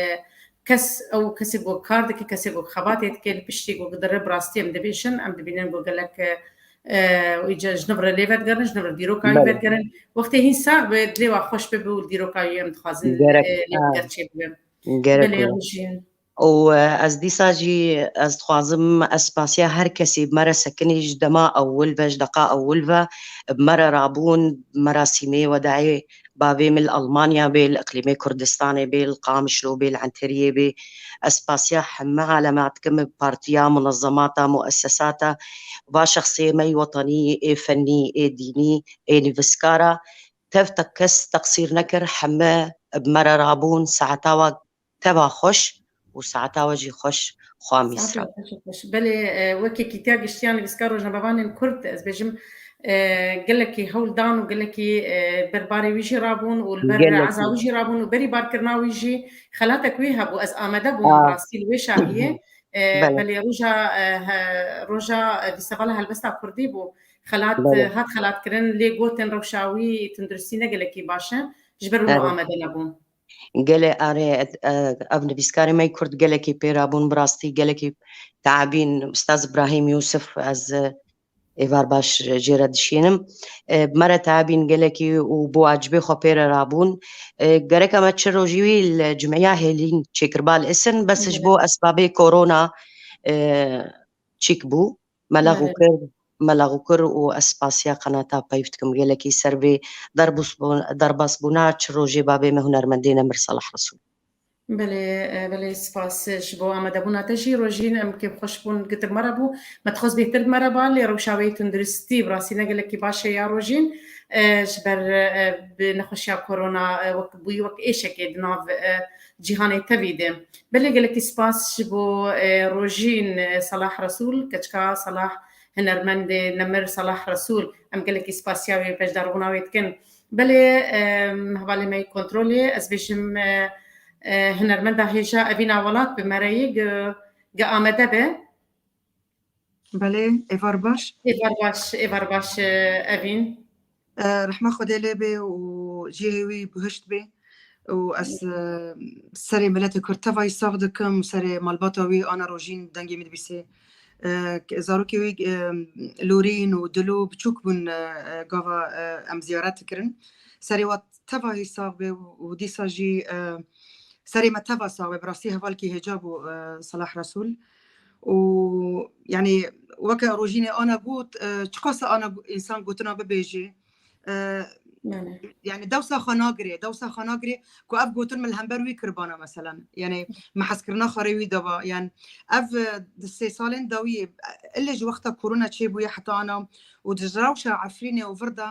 kes, ew kesê ku kar dike, kesê ku xebatê dike, li piştî ku dere bi rastî em dibêjin, em dibînin ku gelek, e, e, îca ji nû re lê vedigerin, ji nû re dîroka wî Belê. vedigerin. Wextê hîn sax be, dilê wa xweş bibe û dîroka wî em dixwazin, Gerek, e, lê ha. gerçê bibe. Gerek Belê, o. Rojîn. û, e, ez dîsa jî ez dixwazim ez spasiya her kesî bi me re sekinî ji dema ewil ve, ji deqa ewil ve bi me re rabûn, merasîmê wedayê bavê min li Almanya bê, li iqlîmê Kurdistanê bê, li Qamişlo bê, li Enteriyê bê. Ez spasiya heme alema dikim, partiya, munezemata, muessesata, va şexsê me yê wetenî, ê fenî, ê dînî, ê nivîskara. Tev te kes teqsîr nekir, heme bi me re rabûn, saeta wa teva xweş û saeta we jî xweş, xwa Mîsra. Saeta xweş, xweş. Belê, e, wekî Kîtiya Giştiya Nivîskar Rojnamevanên Kurd, ez bêjim, e, gelekî hewl dan û gelekî, e, berbarê wî jî rabûn û li ber Gelekî. eza wî jî rabûn û berî barkirina wî jî xelatek wî hebû. Ez amade bûm Ah. rastî li wê şahiyê. E, Belê. belê roja, e, he, roja, e, fîstevala helbesta kurdî bû. Xelat, Belê. e, hat xelatkirin, lê gotin rewşa wî tunduristî ne gelekî baş e. Ji ber wilo Erê. amade nebûm. Gelê erê, e, ev nivîskarê me yê Kurd gelekî pê rabûn, bi rastî gelekî teabîn. Ustaz Ibrahîm Yûsif, ez, e, êvar baş jê re dişînim. E, bi me re teabîn gelekî û bi wacibê xwe pê re rabûn. E, gereka me çi rojî wî li Cum'eya Hêlîn çêkirba li Isin, bes ji Belê. bo esbabê korona, e, çîk bû. Me lexû Belê. kir, me lexû kir û ez spasiya qenata peyv dikim. Gelekî ser vê derbûs bûn-, derbasbûna çi rojê bavê me hunermendê Nemir Salah Resûl. Belê, e, belê, spas ji bo amadebûna te jî. Rojîn, em kêfxweş bûn, gitir me re bû. Me dixwest bêhtir bi me re ba, lê rewşa wê tunduristî bi rastî ne gelekî baş e ya Rojîn. E, ji ber, e, bi nexweşiya korona, e, wek bûyî wek êşekê di nav, e, cîhanê tevî de. Belê, gelekî spas ji bo, e, Rojîn, e, Salah Resûl, keçika Salah hunermendê Nemir Salah Resûl. Em gelekî spasiya wê, beşdaribûna wê dikin. Belê, e, hevalê me yê kontrolê, ez bêjim, e, e, hunermenda hêja Evîna Welat bi me re yê, gi, gi amade be. Belê, êvar baş. Êvar baş, êvar baş, e, Evîn. E, rehma Xwedê lê bê û cihê wî bihişt bê. Û ez, e, serê miletê Kurd tevayî sax dikim û serê malbata wî Ana Rojîn dengê min dibîsê. E, zarokê wî, e, Lorîn û Dilo biçûk bûn, e, e, gava, e, em ziyaret dikirin. Serê wa tevahî sax be û dîsa jî, e, serê me teva sax be. Bi rastî hevalkî hêja bû, e, Salah Resûl. Û, yanî, weke Rojînê ana got, e, çiqas ana gu-, însan gotina bibêje, e, Belê. yanî dewsa xwe nagirê, dewsa xwe nagirê ku ev gotin min li hember wî kirbana, meselen. Yanî, me hezkirina xwarê wî dava. Yanî, ev, e, di sê salên dawiyê, e, ilê ji wexta korona çêbûye heta ana û di rewşa Efrînê û vir de,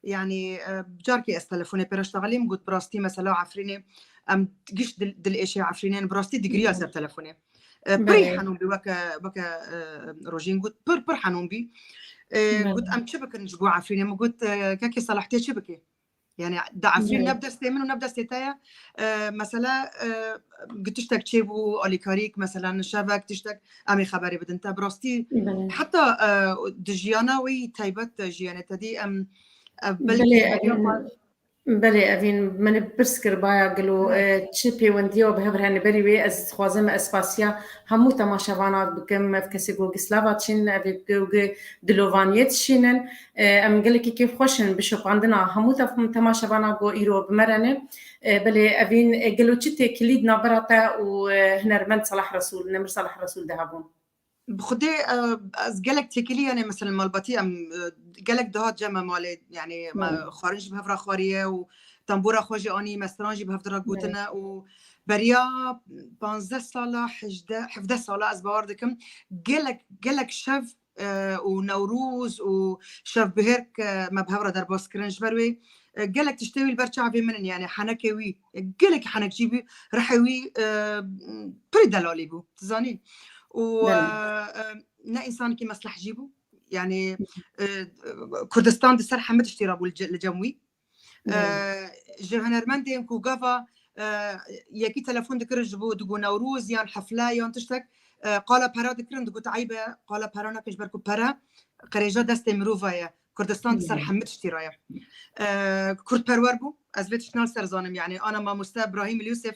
yanî, e, carkê ez telefonê pê re ştexelîm, got, bi rastî mesela Efrînê, em giş dil, dilêşê Efrînê ne, bi rastî digiriya Belê. ser telefonê. E, pirî Belê. henûn bî, weke, weke, e, Rojîn got, pir, pir henûn bî. E, Belê. got, em çi bikin ji bo Efrînê? Min got, e, kekê Salah tê çi bike? Yanî, di Efrîn Belê. ne bi destê min û ne bi destê te ye. E, mesela, e, gi tiştek çêbû, alîkarîk, mesela, şevek, tiştek, em ê xeberê bidin te. Bi rastî, Belê. heta, e, di jiyana wî taybet de jiyane te dî, em, e, belkî Belê, beriya em, xwe Belê, Evîn, min pirs kir, baya gelo, e, çi pêwendiya bi hev re hene? Berî wê ez dixwazim ez spasiya hemû temaşevana bikim, ev kesê ku gi slava dişînin, ev ê ku gi dilovaniyê dişînin. E, em gelekî kêfxweş in bi şopandina hemû tef-, temaşevana ku îro bi me re ne. E, belê, Evîn, e, gelo çi têkilî di navbera te û, e, hunermend Salah Resûl, Nemir Salah Resûl de hebûn? Bi Xwedê, e, ez gelek têkilî, yanî, mesela, malbatî em, e, gelek dihat cem me malê, yanî, me Belê. xwarin jî bi hev re xwariye û tembûra xwe jî anî, me stran jî bi hev re Belê. gotine û beriya panzdeh sala, hejdeh, hevdeh sala ez bawer dikim, gelek, gelek şev, e, û Newroz û şevbihêr ke me bi hev re derbas kirin. Ji ber wê, e, gelek tiştê wî li ber çavê min in, yanî henekê wî, e, gelekî henekçî bû, rihê wî, e, pirî delalî bû, tu zanî. Û, Belê. e, e, ne însanekî meslehcî bû. Yanî, e, Kurdistan di ser hemî tiştî re bû li ce-, li cem wî. Belê. E, ji hunermendên ku gava, e, yekî telefon dikir ji bo digo Newroz yan hefle yan tiştek, e, qala pera dikirin, digot eyb e, qala pera neke ji ber ku pere qirêja destê mirova ye. Kurdistan di ser Belê. hemî tiştî re ye. E, Kurdperwer bû. Ez vê tiştna li ser zanim, yanî ana mamoste Ibrahîm Yûsif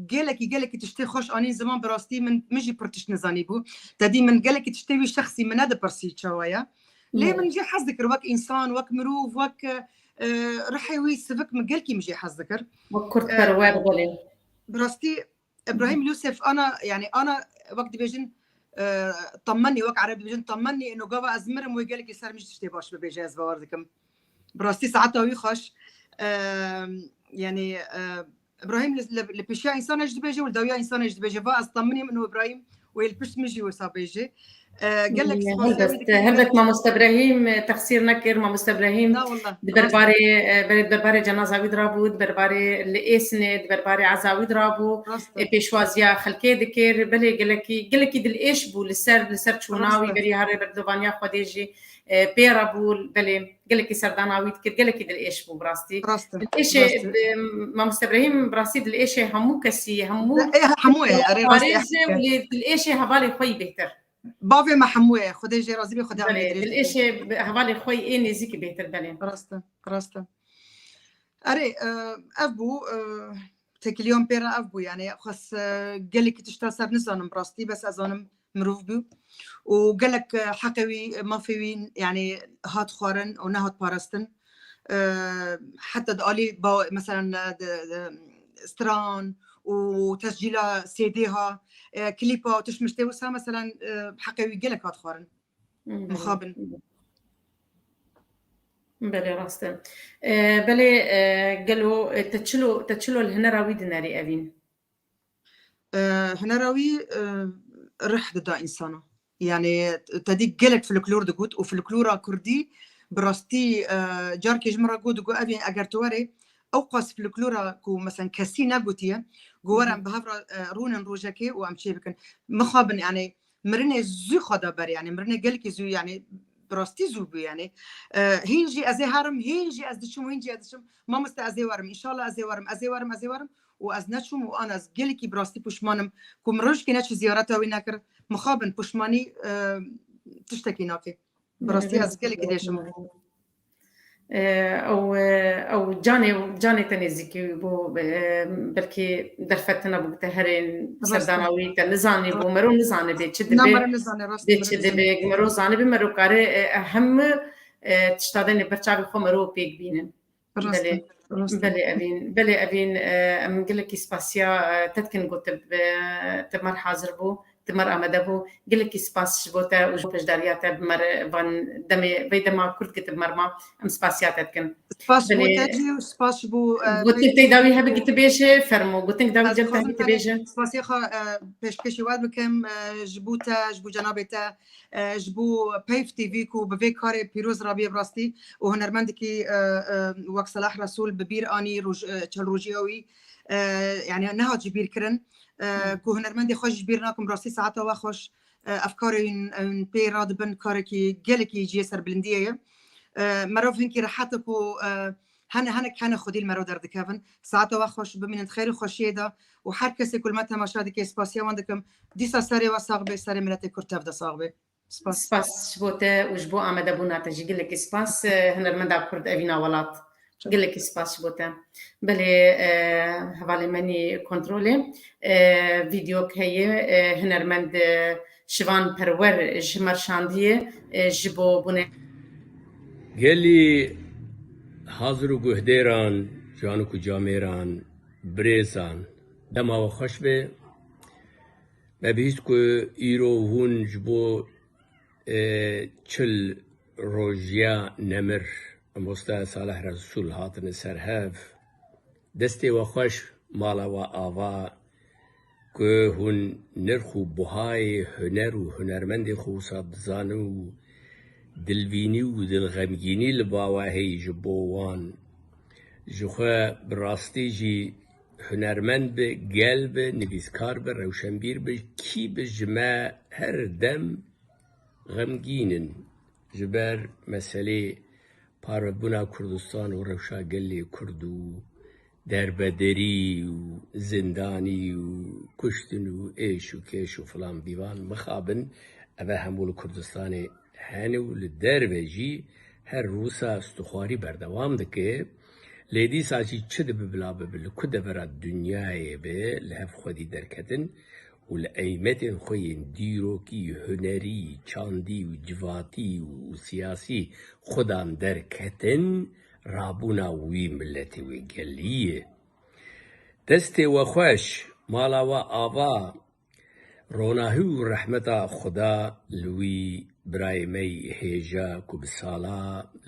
gelekî, gelekî tiştê xweş anîn ziman, bi rastî min, min jî pir tişt nizanî bû. Te dî min gelekî tiştê wî şexsî min nedipirsî çawa ye. Lê Belê. min jî hez dikir wek însan, wek mirov, wek, e, rihê wî sivik min gelkî min jî hez dikir. Wek Kurdperwer, E, belê. Bi rastî Îbrahîm Yûsef ana, yani ana wek dibêjin, e, temenî, wek Ereb dibêjin temenî, ino gava ez mirim wê gelekî ser min jî tiştê baş bibêje, ez bawer dikim. Bi rastî saeta wî xweş. E, yani, e, Îbrahîm li, li, li pêşiya însana jî dibêje û li dawiya însana jî dibêje. Va ez temenî min û Îbrahîm wê li pişt min jî wisa bêje. E, gelek spas. Helbet, helbet mamoste Îbrahîm, e, texsîr nekir, mamoste Îbrahîm. Na wallah. Di rast e. Berbarê, e, ber-, di berbarê cenaza wî de rabû, di berbarê li Êsnê, di berbarê eza wî de rabû. Rast e. E, pêşwaziya xelkê dikir. Belê gelekî, gelekî dilêş bû li ser, li ser çûna wî. Rast e. Berî harê berdovaniya Xwedê jî, e, pê re bû. Belê gelekî serdana wî dikir, gelekî dilêş bû bi rastî. Rast e. Dilêşê, rast e. E, mamoste Îbrahîm bi rastî dilêşê hemû kesî, hemû, e, hemû e, erê, rast e. Parêz e, û lê dilêşê hevalê xwe yî bêhtir. Bavê me hemû ye. Xwedê jê razî be, Xwedê Belê, amê dirêj dilêşê be. Hevalê xwe yê nêzîkî bêhtir, belê. Rast e, rast e. Erê, e, ev bû, e, têkiliyan pê re ev bû, yani xwes, e, gelekî tişta ser nizanim rastî, bes ez zanim mirov bû. Û gelek, e, heqê wî, mafê wî, yani hat xwarin û nehat parastin. E, heta di alî ba-, mesela, e, di, di, stran û tescîla C D ha, e, klîpa û tişt miştê wisa, mesela, e, heqê wî gelek hat xwarin. Hmm. Mixabin. Belê, rast e. E, belê, e, gelo, e, te çilo, te çilo li hunera wî dinerî Evîn? E, hunera wî, e, rih dida însana. Yani, te dî gelek folklor digot û folklora kurdî bi rastî, e, carkê ji min re got, digot, Evîn, eger tu werê, ew qas folklora ku, mesela, kesî negotiye, ku were em bi hev re, e, rûnin rojekê û em çê bikin. Mixabin, yani, mirinê zû xwe da ber, yani, mirinê gelkî zû, yani, bi rastî zû bû, yani. E, hîn jî ez ê herim, hîn jî ez diçim û hîn jî ez diçim. Mamoste, ez ê werim, înşallah ez ê werim, ez ê werim, ez ê werim. Û ez neçûm û an ez gelekî bi rastî pişman im ku min rojekê neçû ziyareta wî nekir. Mixabin, pişmanî, e, tiştekî nake. Bi rastî ez gelekî dêşim. E, ew, e, ew canê, canê te nêzîkî bû, e, belkî derfet tune bû, te herên. Rast e. Serdana wî te nizanî bû, mero nizanibê çi dibe. Na, mero nizane, rast e, bê çi dibe, mero zanibê, mero kare, e, e, hemû, e, tişta denê ber çavê xwe mero pêk bînin. Rast e, rast e. Belê, belê Evîn, belê Evîn, e, em gelekî spasiya, e, te dikin ku tu, e, tu mer hazir bû, tu mer amade bû. Gelekî spas ji bo te û ji bo beşdariya te bi mer van demê, vê dema kurt ke tu bi mer ma, em spasiya te dikin. Spas ji bo te jî û spas ji bo, e, gotin tey dawî hebe ki tu bêje, fermo, gotin dawî cem te hebe ki tu bêje. Spasiya xwe, e, pêşkêşî we bikim, e, ji bo te, ji bo cenabê te, e, ji bo Peyv T V ku bi vê karê pîroz rabiye bi rastî û hunermendekî, e, e, wek Selah Resûl bi bîr anî roj-, e, çel rojiya wî, e, yani nehat ji bîr kirin, e, ku hunermendê xwe ji bîr nakim, rastî saeta we xweş, e, ev karên, em pê radibin karekî gelekî cihê serbilindiyê ye. E, merov hinkî rehet e ku, e, hene, hinek hene xwedî li merov derdikevin. Saeta we xweş, bimînin di xêr û xweşiyê de û her kesê ku li me temaşa dike, spasiya wan dikim. Dîsa serê we sax be, serê miletê Kurd tev de sax be. Spas. Spas ji bo te û ji bo amadebûna te jî gelekî spas, e, hunermenda Kurd Evîna Welat. Gelekî spas ji bo te. Belê, e, hevalê menî kontrolê, e, vîdeok heye, e, hunermend, e, Şivan Perwer ji me şandiye, e, ji bo bûne. Gelî hazir û guhdêran, canik û camêran, birêzan, dema we xweş be. Me bihîst ku îro hûn ji bo, e, çil rojiya nemir Mamoste Salih Resûl hatine ser hev. Destê we xweş, mala we ava, ku hûn nirx û buhayê huner û hunermendê xwe wisa dizanin û dilvînî û dilxemgînî li ba we heye ji bo wan. Ji xwe bi rastî jî hunermend bi, gel bi, nivîskar bi, rewşenbîr bi, kî bi, ji me her dem xemgîn in. Ji ber meselê parvebûna Kurdistan û rewşa gelê Kurd û derbederî û zindanî û kuştin û êş û kêş û filan bîvan mixabin, eve hemû li Kurdistanê hene û li derve jî her wisa stixwarî berdewam dike. Lê dîsa jî çi dibe bila bibe, li ku devera dinyayê be, li hev xwedî derketin û li eymetên xwe yên dîrokî, hunerî, çandî û civatî û siyasî xwedan derketin, rabûna wî miletê wê gelî ye. Destê we xweş, Mala we ava, ronahî û rehmeta Xuda li wî birayê me yî hêja ku bi sala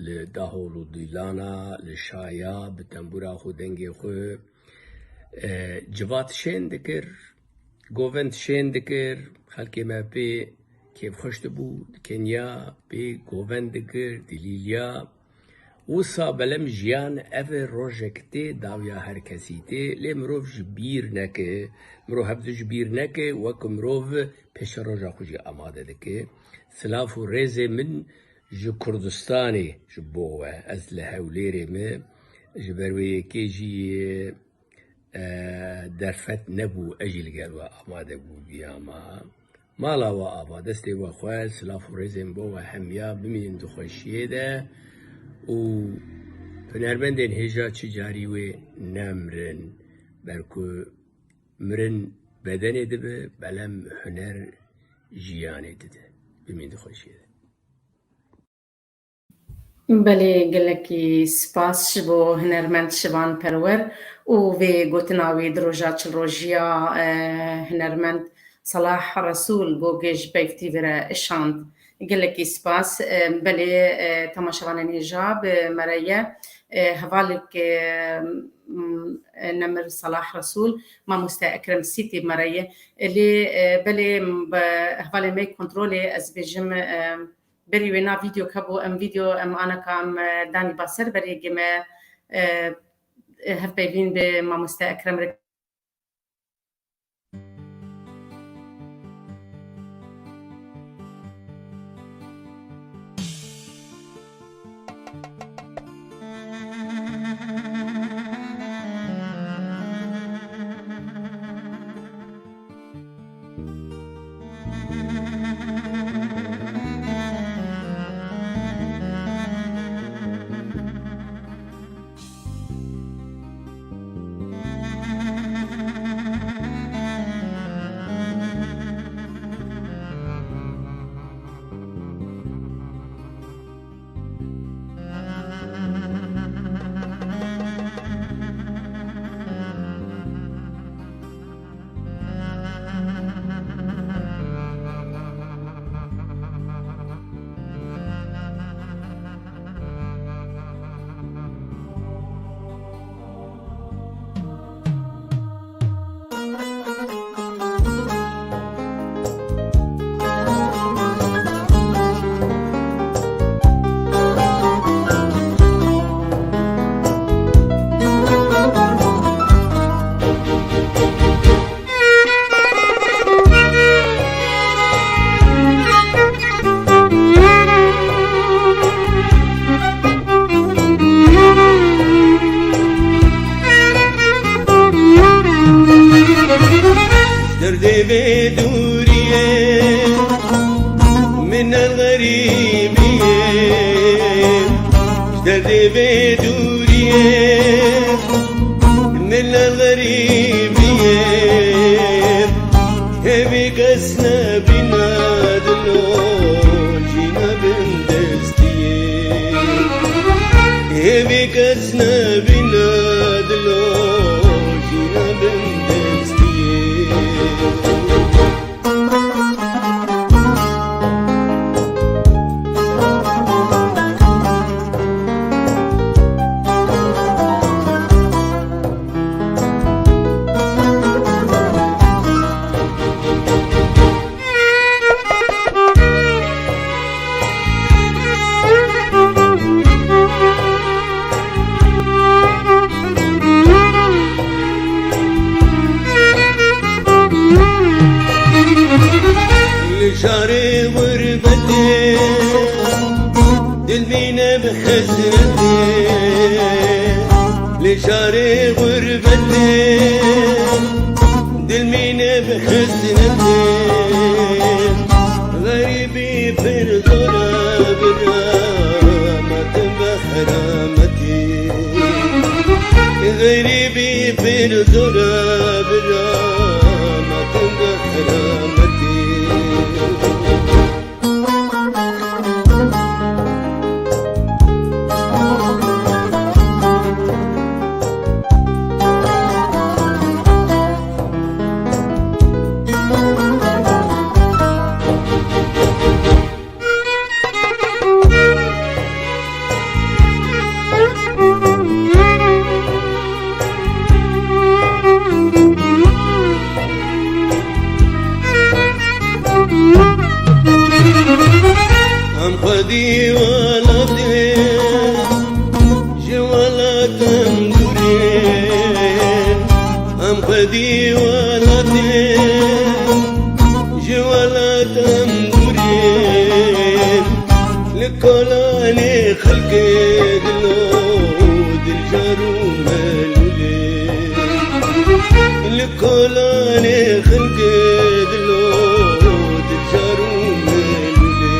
li dahol û dîlana, li şaya, bi tembûra xwe, dengê xwe, e, civat şên dikir, govend şên dikir, xelkê me pê kêfxweş dibû, dikeniya, pê govend dikir, dilîliya. Wisa belem jiyan ev e, rojek tê, dawiya her kesî tê, lê mirov ji bîr neke, mirov hevdu ji bîr neke, wek mirov pêşeroja xwe jî amade dike. Silav û rêzê min ji Kurdistanê ji bo we. Ez li Hewlêrê me, ji ber wê yekê jî, e, derfet nebû, ez jî li gel we amade bûbiyama. Mala we ava, destê we xweş, silav û rêzên bo we hemiya, bimînin di xweşiyê de û hunermendên hêja çi carî wê nemirin, ber ku mirin bedenê dibe, belem huner jiyanê dide. Bimîn di xweşiyê de. Belê, gelekî spas ji bo hunermend Şivan Perwer û vê gotina wî di roja çil rojiya, e, hunermend Salah Resûl Gogê ji Peyv T V re şand. Gelekî spas. E, belê, e, temaşevanên hêja, bi me re ye, e, hevalek, e, m, e, Nemir Salah Resûl, mamoste Ekrem Sîtî bi me re ye. E, lê, e, belê, m, bi hevalê me yê kontrolê ez bêjim, e, Berî wê na vîdeo hebû, em vîdeo em aneka em, e, danî ba ser berê, gê me, e, e, hevpeyvîn bi mamoste Ekrem re. Derdê vê dûriyê min el xerîbiyê. Derdê vê dûriyê min el xerîbiyê. Hêvî kes nebîna dilo jîna bindestiyê. Hêvî kes nebîna dilo jîna bindestiyê. Li şarê xurbetê dil mîne bi hesretê. Li şarê xurbetê dil mîne bi hesretê. Xerîbî pir zor e bira, ma tim be herametê. Xerîbî pir zor e bira, ma tim be herametê. Welatê ji welatem dûrê, li kolanê xelkê dilo diljar û melûlê. Li kolanê xelkê dilo diljar û melûlê.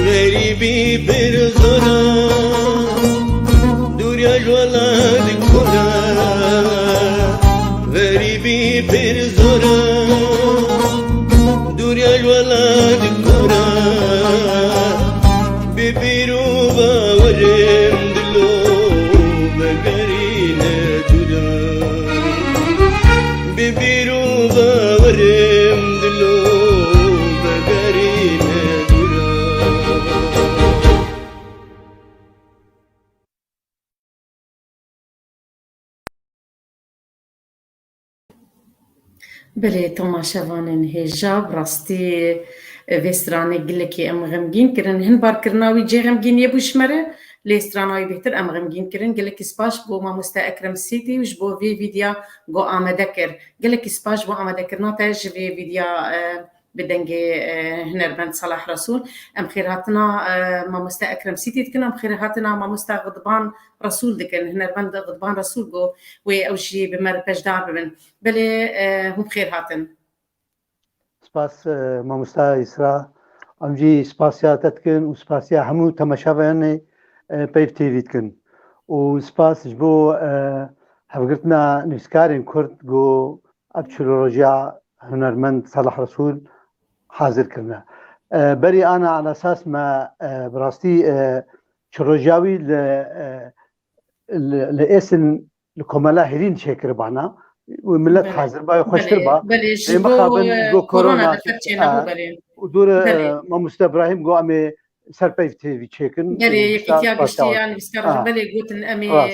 Xerîbî pir zor e, dûriya ji welat kor e. Xerîbî pir zor e, dûriya ji welat kor e. Bi bîr û bawerê min dilo vegerîne dûr e. Bi bîr û bawerê min dilo vegerîne dûr e. Belê, temaşevanên hêja, bi rastî, e, vê stranê gelekî em xemgîn kirin. Hin barkirina wî cê xemgîniyê bû ji me re, lê strana wî bêhtir em xemgîn kirin. Gelekî spas ji bo mamoste Ekrem Sîtî û ji bo vê vîdya ku amade kir. Gelekî spas ji bo amadekirina te ji vê vîdya, e, bi dengê, e, hunermend Salah Resûl. Em xêrhatina, e, mamoste Ekrem Sîtî dikin, em xêrhatina mamoste Xidban Resûl dikin. Hunermend Xidban Resûl got wê ew jî bi me re beşdar bibin. Belê, e, hûn bi xêr hatin. Spas, e, mamosta Îsra. Em jî spasiya te dikin û spasiya hemû temaşevanê, e, Peyv T V dikin. Û spas ji bo, e, hevgirtina nivîskarên Kurd ku ev çil rojiya hunermend Salah Resûl hazir kirine. E, berî ana ala esas me, e, bi rastî, e, çil rojiya wî li, e, li, li Êsin li Komela Hêlîn çêkiribana. Û millet Belê. hazir ba, xweştir Belê, ba. belê, ji Lê bo, mixabin e, go korona korona derfet çênebû, e, belê. û dûr, e, Belê. Mamoste Ibrahîm got em ê ser Peyv T V çêkin. Belê, û Yekîtiya Giştî ya Nivîskarên, Ha. belê, gotin em ê, Rast. e,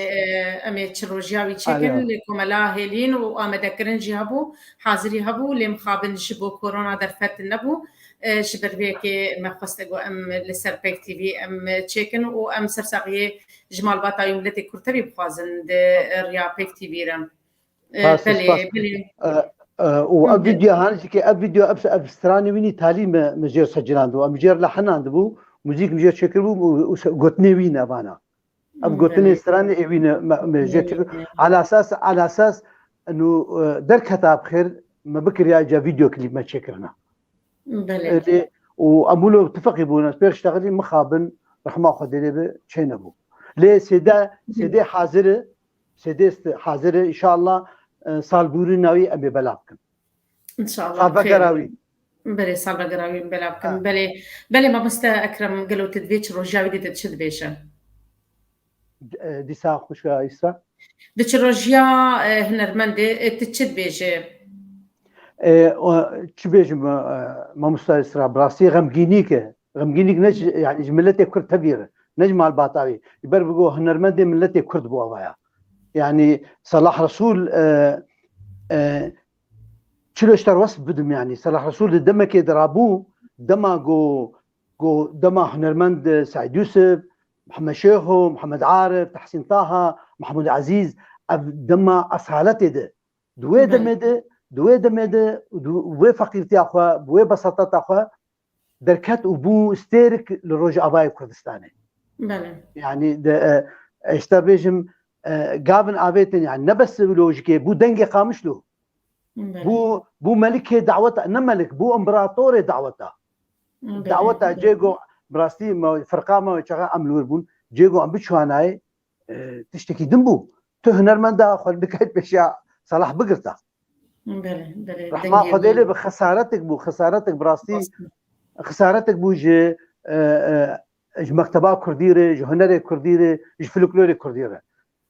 em ê çi rojiya wî çêkin. Alo. Lê Komela Hêlîn û amadekirin jî hebû, hazirî hebû, lê mixabin ji bo korona derfet nebû. E, ji ber vê yekê me xwest got em li ser Peyv T V em çêkin û em sersaxiyê ji malbata wî miletê Kurd tevî bixwazin di riya Peyv T V re. E, Rast, belê, spas. belê. E, e, û Hı ev hı. vîdeo, hanî jî ke ev vîdeo, ev, ev stranê wî nî talî me, me jêr secinandibû. Em jêr lehenandibû, muzîk me jêr çêkiribû û, û se-, gotinê wî ne vana. Ev Hı, gotinê belê. stranê ê wî ne, me, me jêr Belê, çêkir. belê. Ala esas, ala esas, eno, e, derketa bi xêr, me bikiriya ca vîdeo klîp me çêkirina. Belê. E, lê, û em wilo tifeqî bûne, pêr ştexilî mixabin, rehma Xwedê lê bi, çê nebû. Lê sêde, Hı. sêdê hazir e, sêdê st-, hazir e, înşallah, e, salbûrîna wî em ê belav bikin. Înşallah, Salvegera xêr. wî. Belê, salvegera wî belav bikin. Ha. Belê, belê, mamoste Ekrem, gelo tu divê çi rojiya wî dî tu çi dibêje? E, dîsa xwişka Îsra. Di çi rojiya, e, hunermendê, e, tu çi dibêje? E, o, çi bêjim, e, mamosta Îsra, bi rastî xemgînîk e. Xemgînîk ne ji, yani ji miletê Kurd tevî re, ne ji malbata wî. Ji ber bigo hunermendê miletê Kurd bû ava ya. Yani Salah Resûl, e, e, çilo ji te re wesf bidim yani. Salah Resûl di demekê de rabû, dema go, go, dema hunermend, e, Seîd Yûsif, Mihemed Şêxo, Mihemed Arif, Tehsîn Taha, Mehmûd Ezîz, ev dema esaletê de, di wê Belê. demê de, di wê demê de, di wê feqîrtiya xwe, bi wê besateta xwe derket û bû stêrik li Rojavayê Kurdistanê. Belê. Yani de, e, e, ji te bêjim, e, gavin avêtin, yani ne bes wilo jikê, bû dengê Qamişlo. Belê. Bû, bû melikê daweta, ne melik, bû împeratorê daweta. Belê. Daweta cê go, bi rastî me, firqa me, çaxa em li wir bûn, cê go em biçûanayê, e, tiştekî din bû. Tu hunermenda xwe nikayî pêşiya Salah bigirta. Belê, belê, Rehma dengê Xwedê lê bi xesaretik bû, xesaretik bi rastî, Rast. xesaretik bû ji, e, e, ji mekteba kurdî re, ji hunerê kurdî re, ji folklorê kurdî re.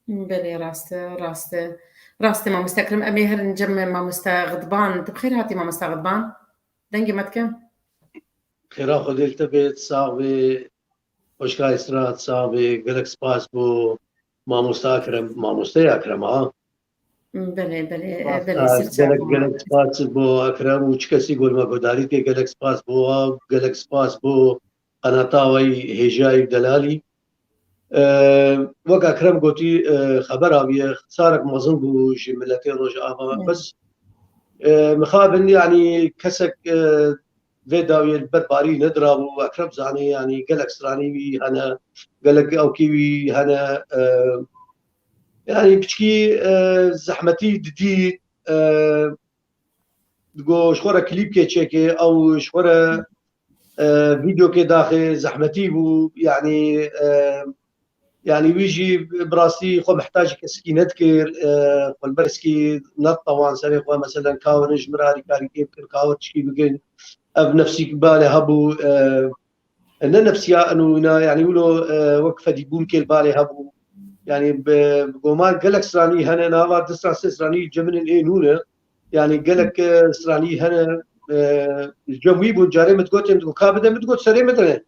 Belê, rast e, rast e. Rast e, mamoste Ekrem. Em ê herin cem mamoste Xidban. Tu bi xêr hatî, mamoste Xidban. Dengê me dike. Xêra Xwedê li te bê, sax bê. Xwişka Îsra, sax bê. Gelek spas bo mamoste Ekrem, mamoste Ekrem, ha. Belê, belê, belê, ser çav. Gelek, gelek spas bo Ekrem û çi kesî ku li me guhdarî dike, gelek spas bo wa, gelek spas bo qenata we yî hêjayî û delalî. E, wek Ekrem gotî, e, xebera wî ye, xisarek mezin bû ji miletê Rojava. Bes, e, mixabin, yanî kesek, e, vê dawiyê li ber barî nedirabû, Ekrem zanî, yanî gelek stranî wî hene, gelek ewkî wî hene, e, yanî piçkî, e, zehmetî didî, e, digo ji xwe re klîpkê çêkê, ew ji xwe re, e, vîdeokê daxê, zehmetî bû, yanî, e, yanî wî jî bi rastî xwe mihtacî kesikî nedikir, e, xwe li ber kesikî neditewan serê xwe, meselen, kawir in ji min re alîkarî bikin, kawir tişkî bikin. Ev nefsî ki balê hebû, e, ne nefsiya enûna, yanî wilo, e, wek fedîbûnkê li balê hebû. Yanî bi, bi goman gelek stranî hene, nava du stran sê stranî cem min in ê nû ne. Yanî gelek, e, stranî hene, e, cem wî bûn, carê min digot, em digot, ka bide, min digot, serê min de ne.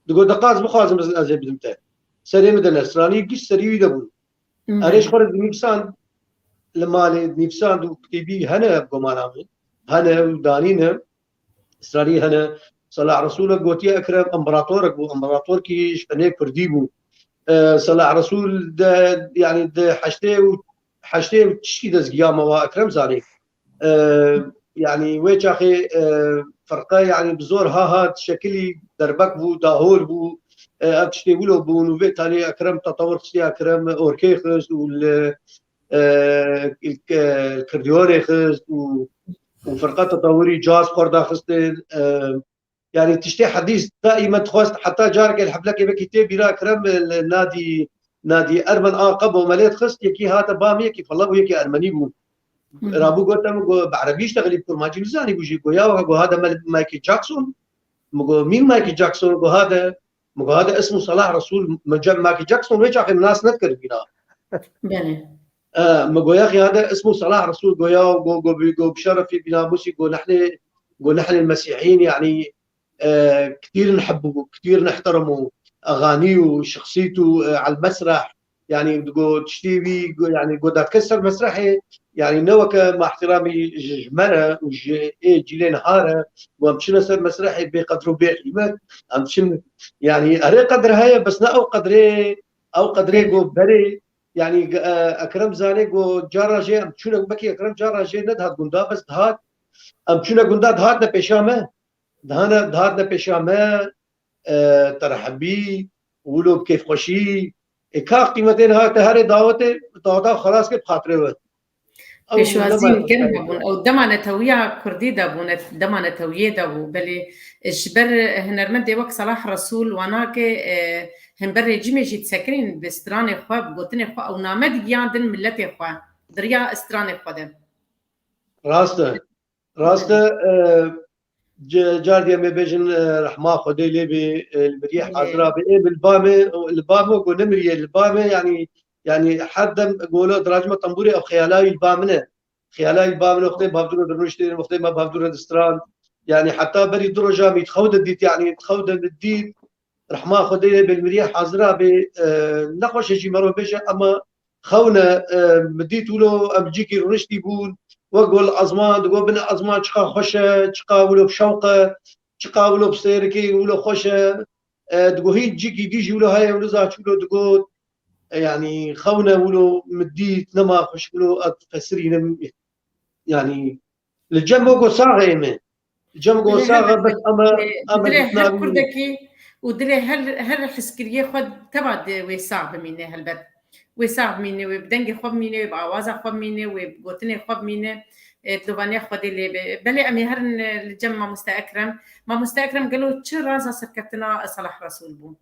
Digot, de qas bixwazim ez, ez ê bidim te. Serê min de ne. Stranî giş serî wî de bûn. Erê ji xwe re dinivîsand, li malê dinivîsand û kitêbî hene bi gomana min. Hene û danîne. Stranî hene. Salah Resûl e gotiye Ekrem, împeratorek bû, împeratorkî ji fenê kurdî bû. E, Salah Resûl de, yanî di heştê û, heştê û tişkî destgiya me wa Ekrem zanî. E, yanî wê çaxê, e, ferqe, yanî bi zor ha hat şekilî derbek bû, dahol bû. E, ev tiştê wilo bûn û vê talê Ekrem tetewir xistiye, Ekrem orkê xist û li, e, li, e, kordîonê xist û, û ferqe tetewirî caz xwe daxistin. E, Yanî tiştê hedîs daîme dixwest, heta carekê li heflekê wekî tê bîra Ekrem, li Nadî, Nadî Ermen a qebo me lê dixist, yekî hate ba min, yekî felev û yekî ermenî bû. Rabû gote min, got, bi erebî ji te xelî bi kurmancî nizanî bû jî. Got, ya weke, got, hade me li Michael Jackson. Min got, mîn Michael Jackson? Got, hade. Min got, hade ismû Salah Resûl, min cem Michael Jackson wê çaxê min nas nedikir bîra. Belê. E, mi go ya xiyade ismu Salah Resul, go ya, go, go, bi, go bi şerefî, bi namûsî, go nehnê, go nehnê mesîhîn, yanî, e, kitîr nihib bû, kitîr nihterem û exanî û şexsît û, e, el mesreh, yanî go tiştî wî, go, yanî go dadkes ser mesrehê, yanî ne weke ma ihtiramî ji, ji me re û ji ê cîlê niha re, go em çine ser mesrehê bê qedr û bê qîmet, em çin, yanî erê qedr heye, bes ne ew qedrê, ew qedrê go berê, Yanî, e, Ekrem zanê ku cara jê em çûne, wekî Ekrem cara jê nedihat gunda, bes dihat. Em çûne gunda, dihatne pêşa me. Dihane, dihatne pêşa me, e, terhebî, wilo bi kêfxweşî. Ê, ka qîmetê niha te herê dawetê, daweta xelas kir bi xatirê we. Ew Pêşwazî dema germ hebûn. Ew dema netewiya kurdî de bû, net-, dema netewiyê de bû. Belê ji ber hunermendê wek Salah Resûl, wanakê, e, hember rejîmê jî disekirîn, bi stranê xwe, bi gotinê xwe ew name digiyandin miletê xwe, di riya stranê xwe de. Rast e. Rast e. E, ce-, car diye me bêjin, e, rehma Xwedê lê bê, e, li miriyê Belê. hazira bê. Ê, li ba me, li ba me ku nemiriye, li ba me, yanî, yanî her dem golo dirajma tembûrê ev xeyala wî li ba min e. Xeyala wî li ba min e, wextê bavdûra dirûştê, wextê me bavdûra distrand. Yanî heta berî du roja min xew de dît, yanî xew de min dît. Rehma Xwedê lê bê, li miriyê hazira bê, e, nexweş e jî merov bêje, ema xewn e, e, min dît wilo em cîkî rûniştî bûn, wek go li ezman, digo binê ezman çiqa xweş e, çiqa wilo bi şewq e, çiqa wilo bi sêrikê wilo xweş e, e, digo hîn cîkî dî jî wilo heye, wilo zaç wilo digot, e, yanî xewn e wilo min dît, nema xweş wilo ez fesirînim, yanî Li cem wek saxê me. Li cem wek saxe bes ama, ama dilê her kurdekî û dilê her, her hizkiriyê xwe teva di wê sax bimîne helbet. Wê sax bimîne, wê bi dengê xwe bimîne, wê bi awaza xwe bimîne, wê bi gotinê xwe bimîne. E, Dilovanîya Xwedê lê be. Belê em ê herin, e, li cem Mamoste Ekrem. Mamoste Ekrem, gelo çi raza serkeftina Salah Resûl bû?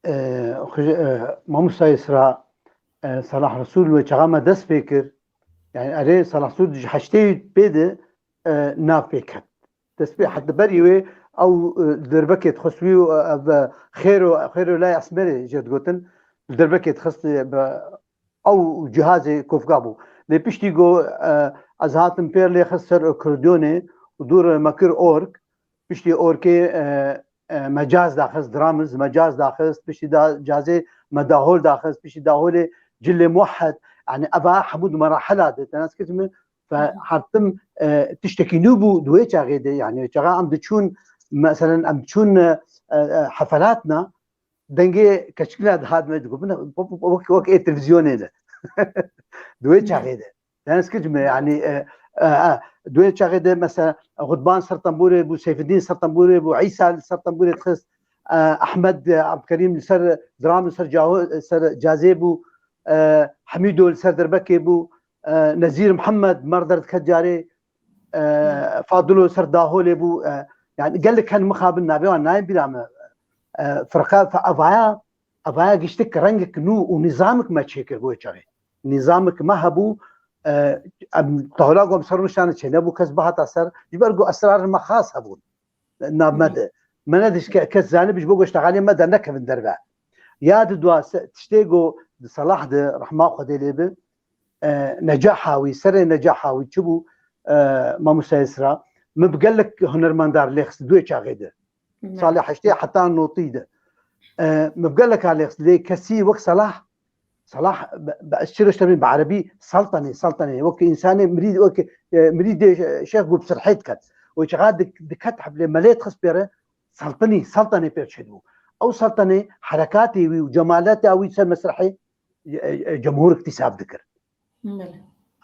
E, xwe-, e, Mamosta Îsra, e, Salah Resûl wê çaxa me dest pê kir. Yani erê Salah Resûl ji heştê pê de, e, nav pê ket. Dest pê heta berî wê ew, e, derbekê dixwest wî û, e, ev, e, xêro, xêro lay esmerê jê digotin. Li Diyarbekirê dixist, e, bi ew cihazê kovka bû. Lê piştî ku, e, ez hatim pêr lê xist ser akordiyonê û dûr me kir org. Piştî orgê, e, e, me caz daxist, drums, me caz daxist, piştî da, cazê me dahol daxist, piştî daholê cilê muwehhed. Yani eva hemû di merahila de, te nas kir min, fe hatim, e, tiştekî nû bû di wê çaxê de. Yani çaxa em diçûn, meselen em diçûn, e, e, hefelatna, dengê keçikina dihat me digot, wek, wek ê televîzyonê de. Di wê çaxê de. Deniz kir me, yani, e, e, e, di wê çaxê de mesela Xutban ser tembûrê bû, Seyfeddîn ser tembûrê bû, Îsa li ser tembûrê dixist, e, Ehmed, e, Abdulkerîm li ser dram, li ser caho-, ser cazê bû, e, Hemîdo li ser derbekê bû, e, Nezîr Mihemed mer derdiket carê, e, Fadilo ser daholê bû, e, yani gelek hen mixabin navê wan nayên bîra me. E, firqa fe-, evaya, evaya giştik rengek nû û nîzamik me çêkir bo çaxê. Nîzamik me hebû, e, em tahula ku em ser rûniştane çênebû kes bihata ser, ji ber ku esrarên me xas hebûn. Nav me de. Me nedişt ke-, kes zanî bi ji bo ku ji texalê me de nekevin derve. Ya di dua se-, tiştê ku di Selah de, rehma Xwedê lê bi, e, Necaha wî, serê Necaha wî çi bû, e, Mamoste Esra? Min bi gelek hunermendar lê xist di wê çaxê de. Salê heştê heta notî de. E, min bi geleka lê xist, lê kesî wek Selah, Selah, be, be, ez çi rişte bîm, bi erebî Seltenê, Seltenê, wek însanê mirî, wek, e, mirîdê şêx ku bi sirhê diket. Û çiqa dik-, diket heflê, me lê dixist pê re, Seltenî, Seltenê pê çêdibû. Ew Seltenê herekatê wî û cemaleta wî ser mesrehê, e, e, cemhûr îktîsab dikir. Belê.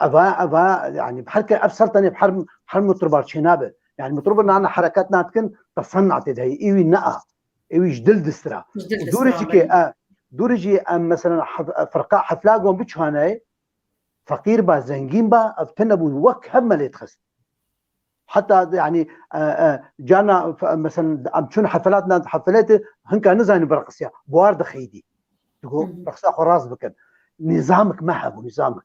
Eva, eva, yani her ke ev Seltenê her, her mitrobar çênabe. Yani mitrobar nane herekat nadikin, tesenna tê de heye. Î wî ne a. Î wî ji dil distira. Ji dil Û dûrê distira, jî ke, belê. E, dûrê jî em mesela hef-, firqa hefla gon biçanayê, feqîr ba, zengîn ba, ev tine bû wek hev me lê dixist. Heta yani, e, e, cana, f-, mesela em çûn hefelat nan hefelatê hinka nizanî birqisiya. Buhar dixeydî. Digo, Hı hı. Birqisiya xwe rast bikin. Nîzamik me hebû, nîzamik.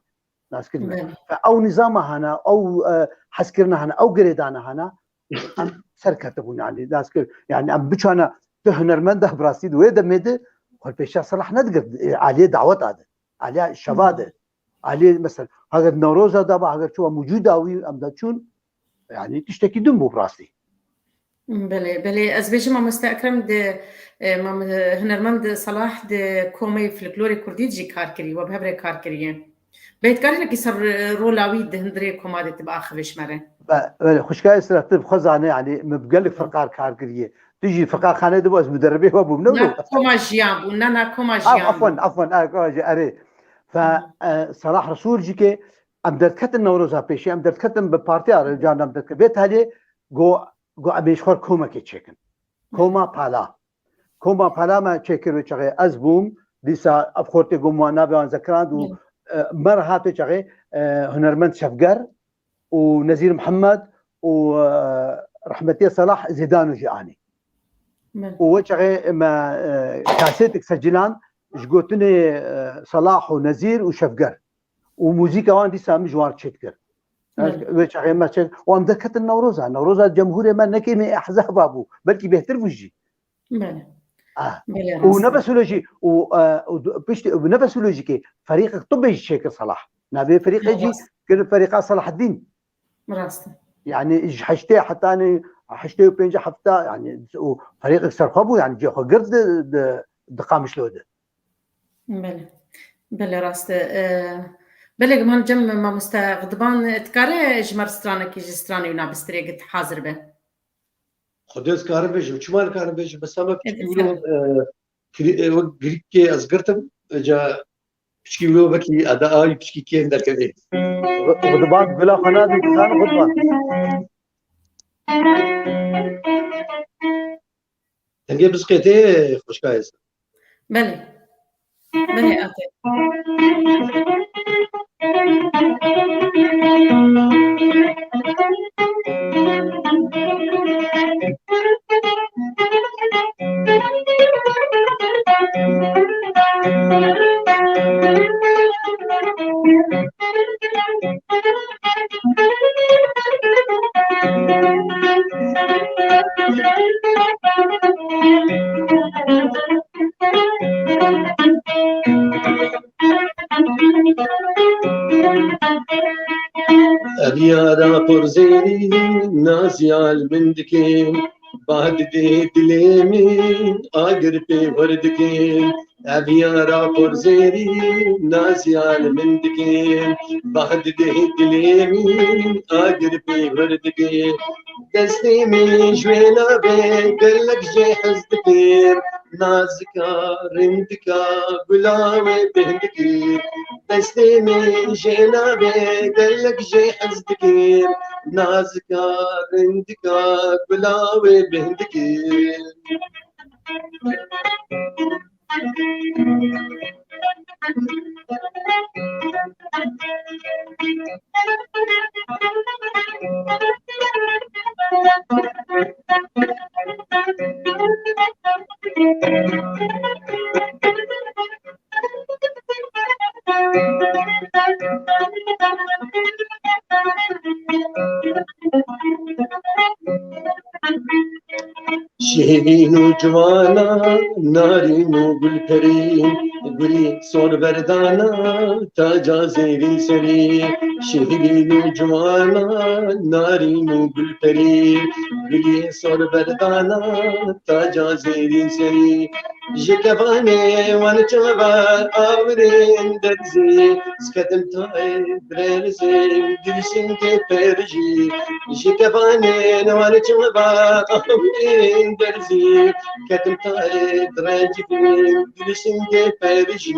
Nas kir me. Belê. Fe ew nîzama hana, ew, e, hezkirina hana, ew girêdana hana, em serketibûn yani. Nas kir, yani em biçana tu hunermenda bi rastî di wê demê de xwe pêşiya Selah nedigir, e, aliyê daweta de. Aliyê şeva de. Aliyê mesela, heger Newroza de ba, heger çuwa mucûda wî em de çûn, yani tiştekî din bû bi rastî. Belê, belê. Ez bêjim mamoste Ekrem di, e, mam-, hunermend Selah di komê folklorê kurdî de jî kar kirî, we bi hev re kar kiriye. Bê dikarî wekî ser, e, rola wî di hundirê koma de tu biaxivî ji me re. Be, belê, xwişka Esra, tu bi xwe zane, yani min bi gelek firqar kar kiriye. Tu jî firqa xanê de bû, ez muderribê we bûm, ne Na wilo? Koma jiyan bû, na, na koma Af-, jiyan afwan, bû. Afwan, a, koma ji-, erê. Fe, Hı. e, Selah Resûl jî ke em derketin Newroza pêşî, em derketin bi partiya re, can em derketin. Vê talê go, go em ê ji xwe komekê çêkin. Koma Pala. Koma Pala me çêkir wê çaxê ez bûm, dîsa ev xortê go me navê wan zekirand û, Hı. e, me re hat wê çaxê, e, hunermend Şevger, û Nezîr Mihemed û, e, rehmetiye Selah Zêdano jî anî. Min. Û wê çaxê me, e, kasetek secilan ji gotinê, e, Selah û Nezîr û Şevger. Û muzîka wan dîsa min ji wan çêt kir. Min. Wê çaxê me çêt, û em derketin Newroza. Newroza cemhûrê me nekê me ehzaba bû. Belkî bêhtir bû jî. Belê. Ah. Belê, Û rast e. ne bes wilo jî, û, e, û du-, piştî, û ne bes wilo jî ke ferîqek tibê jî çêkir Selah. Navê ferîqê jî Rast. kir ferîqa Selaheddîn. Rast e. Yani ji heştê hetanî heştê û pênc hefta, yani û ferîqek serxwe bû, yani cihê xwe girt di, di, di Qamişlo de. Belê. Belê, rast e. E, belê, guman cem mamoste Xidban, e, dikare ji me re stranekî ji stranê wî nabistirê git hazir be. Xwedê ez karim bêjim, çima nikarim bêjim? Mesela me piçkî wilo, e, kri-, e, wek girîkê ez girtim, ca piçkî wilo wekî eda ay piçkî kêm derkevê. Xwedê bak gula xwe nadin, dizan Xwedê bak. Dengê bizqê tê xwişka ez. Belê. Belê, ate. Porzêrî naziya li min dike, bah didê dilê min, agir pê wir dike. Ev yara porzêrî naziya li min dike, bah didê dilê min, agir pê wir dike. Destê min ji wê nabe, gelek jê hez dike. Nazika, rindika, gula wê bêhn dikir. Destê min jê nabe, gelek jê hez dikir. Nazika, rindika, gula wê bêhn dikir. Şêrîn û ciwana, narîn û gulperî, gulî sor berdana, taca zêrîn serî. Şêrîn û ciwana, narîn û gulperî, gulî sor berdana, taca zêrîn serî. Ji kevanê wan çava awirên derzî, sketim tayê birêrizê, dilşingê perijî. Ji kevanê wan çava awirên derzî, ketim tayê direncî, dilşingê perijî.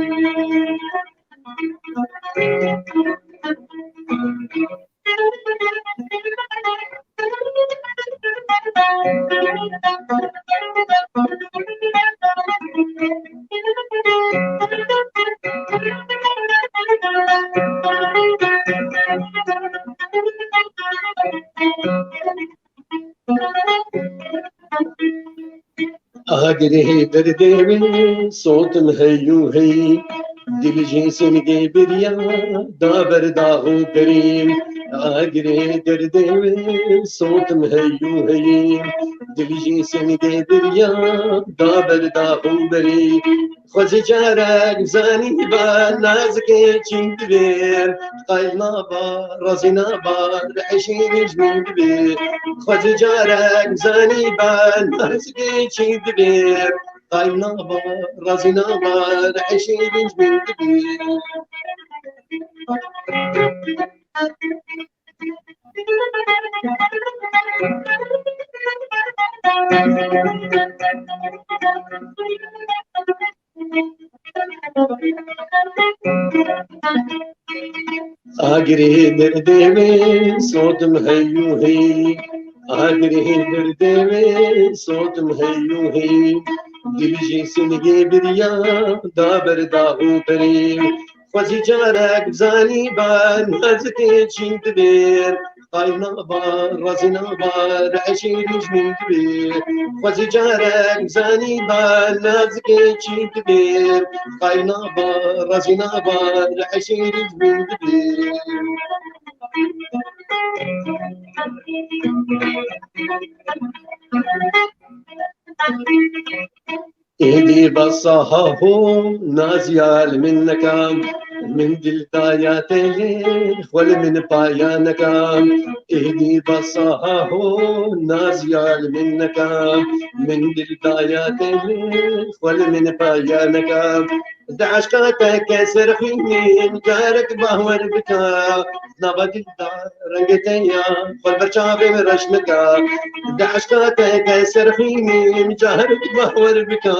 Agirê derdê wê sotim hey û hey, dil jê singê biriya, da ber dax û berî. Agirê derdê wê sotim hey û hey, dil jê singê biriya, da ber dax û berî. Xwezî carek zanîba nazikê çîn dibê, qayl naba, razî naba, li eşîrî ji min dibê. Xwezî carek zanîba nazikê çîn dibê, qayl naba, razî naba, li eşîrî ji min dibê. Agirê derdê wê sotim hey û hey. Agirê derdê wê sotim hey û hey. Dil jê singê biriya, da ber dax û berî. Xwezî carek zanîba nazikê çîn dibê, qayl naba, razî naba, li eşîrî ji min dibê. Xwezî carek zanîba nazikê çîn dibê, qayl naba, razî naba, li eşîrî ji min dibê. Êdî basa ha ho, naziya li min neka, min dil daya te lê, xwe li min paya neka. Êdî basa ha ho, naziya li min neka, min dil daya te lê, xwe li min paya neka. Di eşqa te ke ser xwînê, carek bawer bika, nava dil da rengê te ya, xwe li ber çavê min reş nika. Di eşqa te ke ser xwînê, carek bawer bika,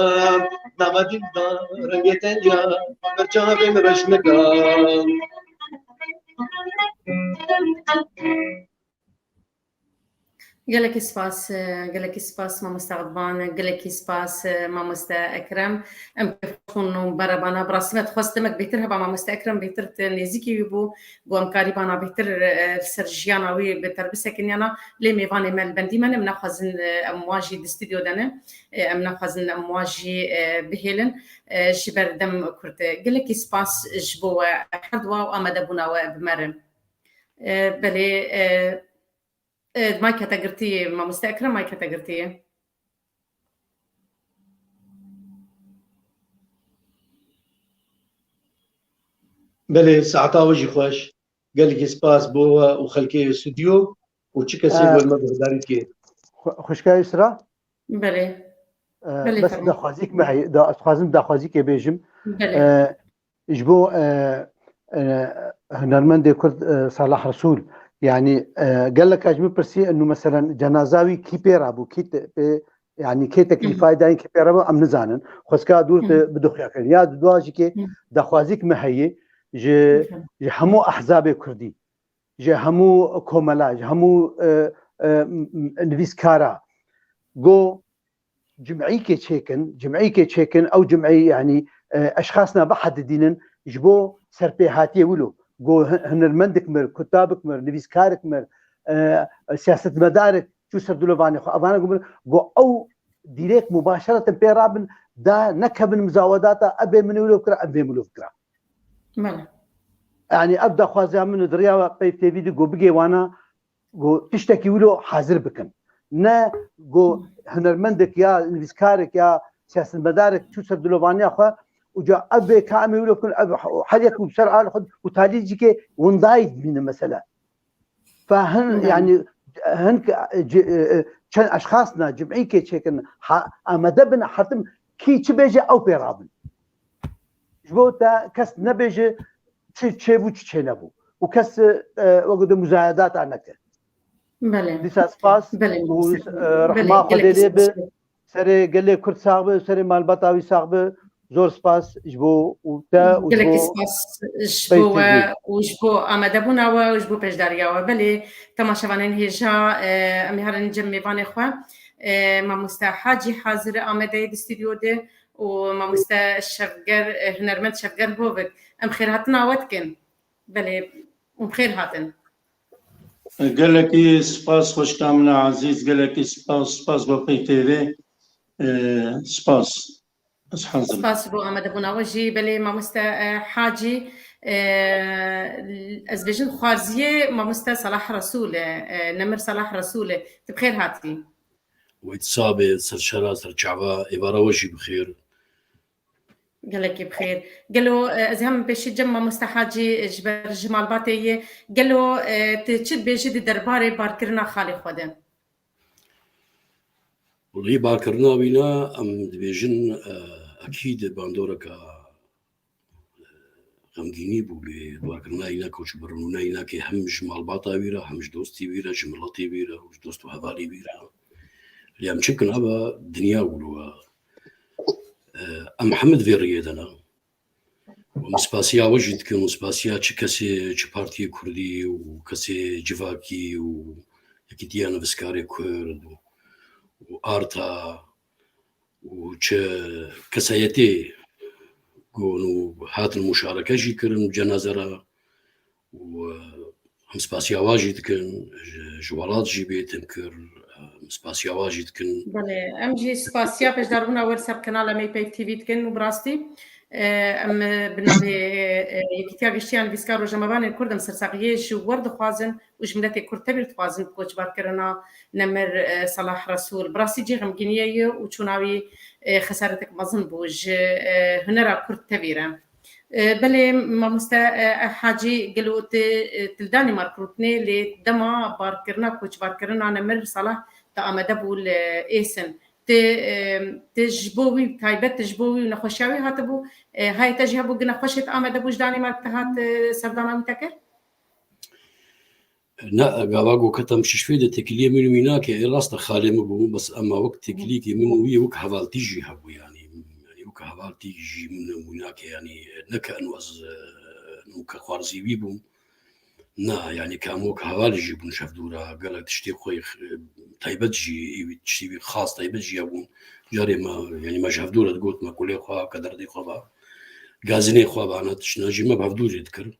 nava dil da rengê te ya, xwe li ber çavê min reş nika. Gelekî spas, e, gelekî spas mamoste Ridvan, gelekî spas, e, mamoste Ekrem. Em kêfxweş bûn û berebana. Bi rastî me dixwest demek bêhtir heba mamoste Ekrem, bêhtir tu nêzîkî wî bû, ku em karîbana bêhtir, e, li ser jiyana wî bi te re bisekiniya. Lê mêvanê me li bendî me ne, em naxwazin, e, em wan jî di stûdyo de ne, e, em naxwazin em wan jî, e, bihêlin, e, ji ber dem kurt. E, gelekî spas ji bo we her duwa û amadebûna we bi me re. E, belê, e, E, mayke te girtî, mamoste Ekrem, mayke te girtî. Belê, saeta we jî xweş. Gelekî spas bo we û xelkê stûdyo. û çi kesê Ee, gor me guhdarî dike. Xwe-, xwişka Yusra? Belê. Ee, Belê, bes fermo. Daxwazîk me heye, da, ez dixwazim daxwazîkê bêjim. Belê. Ee, ji bo, e, e, hunermendê Kurd, e, Salah Resûl, yanî, e, gelek ji min pirsî, enu meselen cenaza wî kî pê rabû, kî te-, pê, yanî kê teklîfa Hı. dayin, kî pê rabû, em nizanin. Xwezka dûr Hı. te bidoxiya kirin. Ya dua jî ke Hı. daxwazîk me heye ji, Hı. ji hemû ehzabê Kurdî, ji hemû komela, ji hemû, e, e, m-, m-, nivîskara. Go cim'îkê çêkin, cim'îkê çêkin, ew cim'î, yanî, e, eşxasna bihedidînin ji bo serpêhatiyê wilo. Go hi-, hunermendik mir, kutabik mir, nivîskarik mir, e, siyasetmedarik çû ser dilovanê xwe. Evana go mir, go ew dirêk mubaşereten pê rabin, da nekevin muzawedata, ev bê min wilo kira, ev bê min wilo kira. Bele. Yanî ev daxwaziya min û di riya Peyv T V de go bigê wana, go tiştekî wilo hazir bikin. Ne go hunermendek ya nivîskarek ya siyasetmedarek çû ser dilovaniya xwe û ca ev bê ka em ê wilo bikin, ev her yek û ser al xwe û talî jî ke windayî dimîne mesele. Fa hin, Hı. yanî hin ke, e, ci-, e, e, çend eşxasna cim'îkê çêkin, ha, amade bin, hertim kî çi bêje ew pê rabin. Ji bo te kes nebêje çi çêbû, çi çênebû. Û kes, e, wek de muzayedata neke. Belê. Dîsa spas Belê, û, e, belê, rehma Xwedê gelekî lê bi. spas. Serê gelê Kurd sax bi, serê malbata wî sax bi. Zor spas ji bo û te û ji Gelekî bo spas ji Peyv bo we T V. û ji bo amadebûna we û ji bo pêşdariya we. Belê, temaşevanên hêja, e, em ê herin cem mêvanê xwe. E, mamoste Hacî hazir amade ye di stûdyo de û mamoste Şevger, e, hunermend Şevger Hovik. Em xêrhatina we dikin. Belê, em xêr hatin. Gelekî spas xwişka min a ezîz, gelekî spas, spas bo Peyv T V. E, spas. Ez hazir im. Spas bo amadebûna we jî. Belê, mamoste, e, Hacî, e, ez bêjim xwarziyê mamoste Salah Resûl e, e, Nemir Salah Resûl e. Tu bi xêr hatî. Wê sax be, ser şera, ser çava, êvara we jî bi xêr. Gelekî bi xêr. Gelo, e, ez hem pêşî cem mamoste Hacî, e, ji ber ji malbatê yê. Gelo, e, tu çi dibêjî di derbarê barkirina xalê xwe de? Wellahî barkirina wîna em dibêjin, e, ekîd bandoreka, e, xemgînî bû lê barkirina îna koçberin û ne îna ke hem ji malbata wî re, hem ji dostî wî re, ji miletê wî re û ji dost û hevalê wî re. Lê em çi bikin ava dinya wilo e, e, em hemid vê riyê de ne. Û em spasiya we jî dikin û spasiya çi kesê, çi partiyê kurdî û kesê civakî û Yekîtiya Nivîskarê Kurd û, û Arta û çi kesayetê gon û hatin muşareke jî kirin û cenaze re û, e, em spasiya wa jî dikin, ji, ji welat jî bê tim kir, e, em spasiya wa jî dikin. Belê, em jî spasiya beşdarbûna we li ser kanala me Peyv T V dikin û bi rastî, e, em, e, bi navê, e, Yekîtiya Giştî ya Nivîskar Rojnamevanên Kurd em sersaxiyê ji we re dixwazin û ji miletê Kurd tevî re dixwazin bi koçbarkirina Nemir, e, Salah Resûl. Bi rastî cî xemgîniyê ye û çûna wî, e, xesaretek mezin bû ji, e, hunera Kurd tevî re. E, belê mamoste, e, Hacî, gelo tu, e, tu li Danîmark rûtinê lê dema barkirina, koçbarkirina Nemir Salah tu amade bû li Êsin. Tu, e, tu ji bo wî taybet, tu ji bo wî û nexweşiya wî hatibû, e, hayê te jî hebû gi nexweşê tu amade bû ji Danîmark tu hat, e, serdana wî te kir? Ne, gava ku ketim şişvê de têkiliyê min û wî nake, ê rast e xalê min bû, bes ema wek têkiliyekê min û wî wek hevaltî jî hebû, yanî, yanî wek hevaltî jî min û wî nake, yanî ne ke eno ez, e, eno ke xwarzî wî bûm. Na, yanî ke em wek hevalî jî bûn ji hevdû re, gelek tiştê xwe, e, taybet jî, ê wî tiştê wî xas taybet jî hebûn. Carê me, yanî me ji hevdû re digot, me kulê xwe, ke derdê xwe ba, gazinê xwe ba, ne tiştine jî me bi hevdû jî dikir.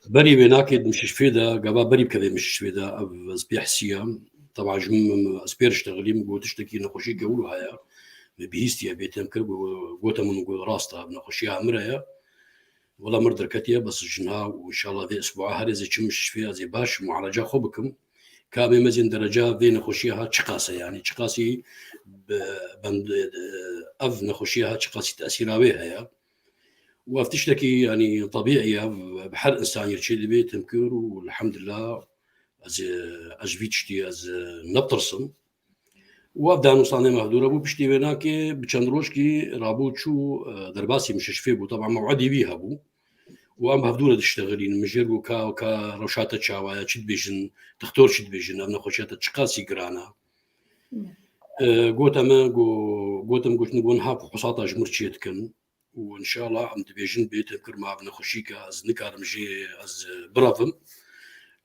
Berî wê nakê di mişişfê de, gava berî bikevê mişişfê de, ev ez pê hesiya. Teba ji min, ez pê re ştexilîm, got tiştekî nexweşî gewil heye. Me bihîstiye bê tem kir, go-, gote min, got rast e, ev nexweşiya Emir e. Wela mir derketiye, bes ji niha û înşallah vê isbu'a herê ez ê çim mişişfê, ez ê baş mu'aleca xwe bikim. Ka em ê mezin dereca vê nexweşiya ha çiqas e, yanî çiqasî bi-, bend-, ev nexweşiya ha çiqasî tesîra wê heye. Û ev tiştekî, yanî, tebîî ye, bi her insanî re çêdibê, tim kir û elhamdulillah, Ez, e, ez ji vî tiştî ez, e, netirsim. Û ev danûstanê me hevdû re bû, piştî wê nakê bi çend rojkî rabû çû, e, derbasî mişeşfê bû. Teba mewedî wî hebû. Û em hevdû re diştexilîn. Min jêr got ka, ka rewşa te çawa ye, çi dibêjin, dixtor çi dibêjin, ev nexweşiya te çiqasî giran e. E, gote me, go-, gotim, gotin, gon ha fihûsata ji mir çê dikin. Û înşallah em dibêjin bê têmkir ma ev nexweşî ke ez nikarim jê ez, e, birevim.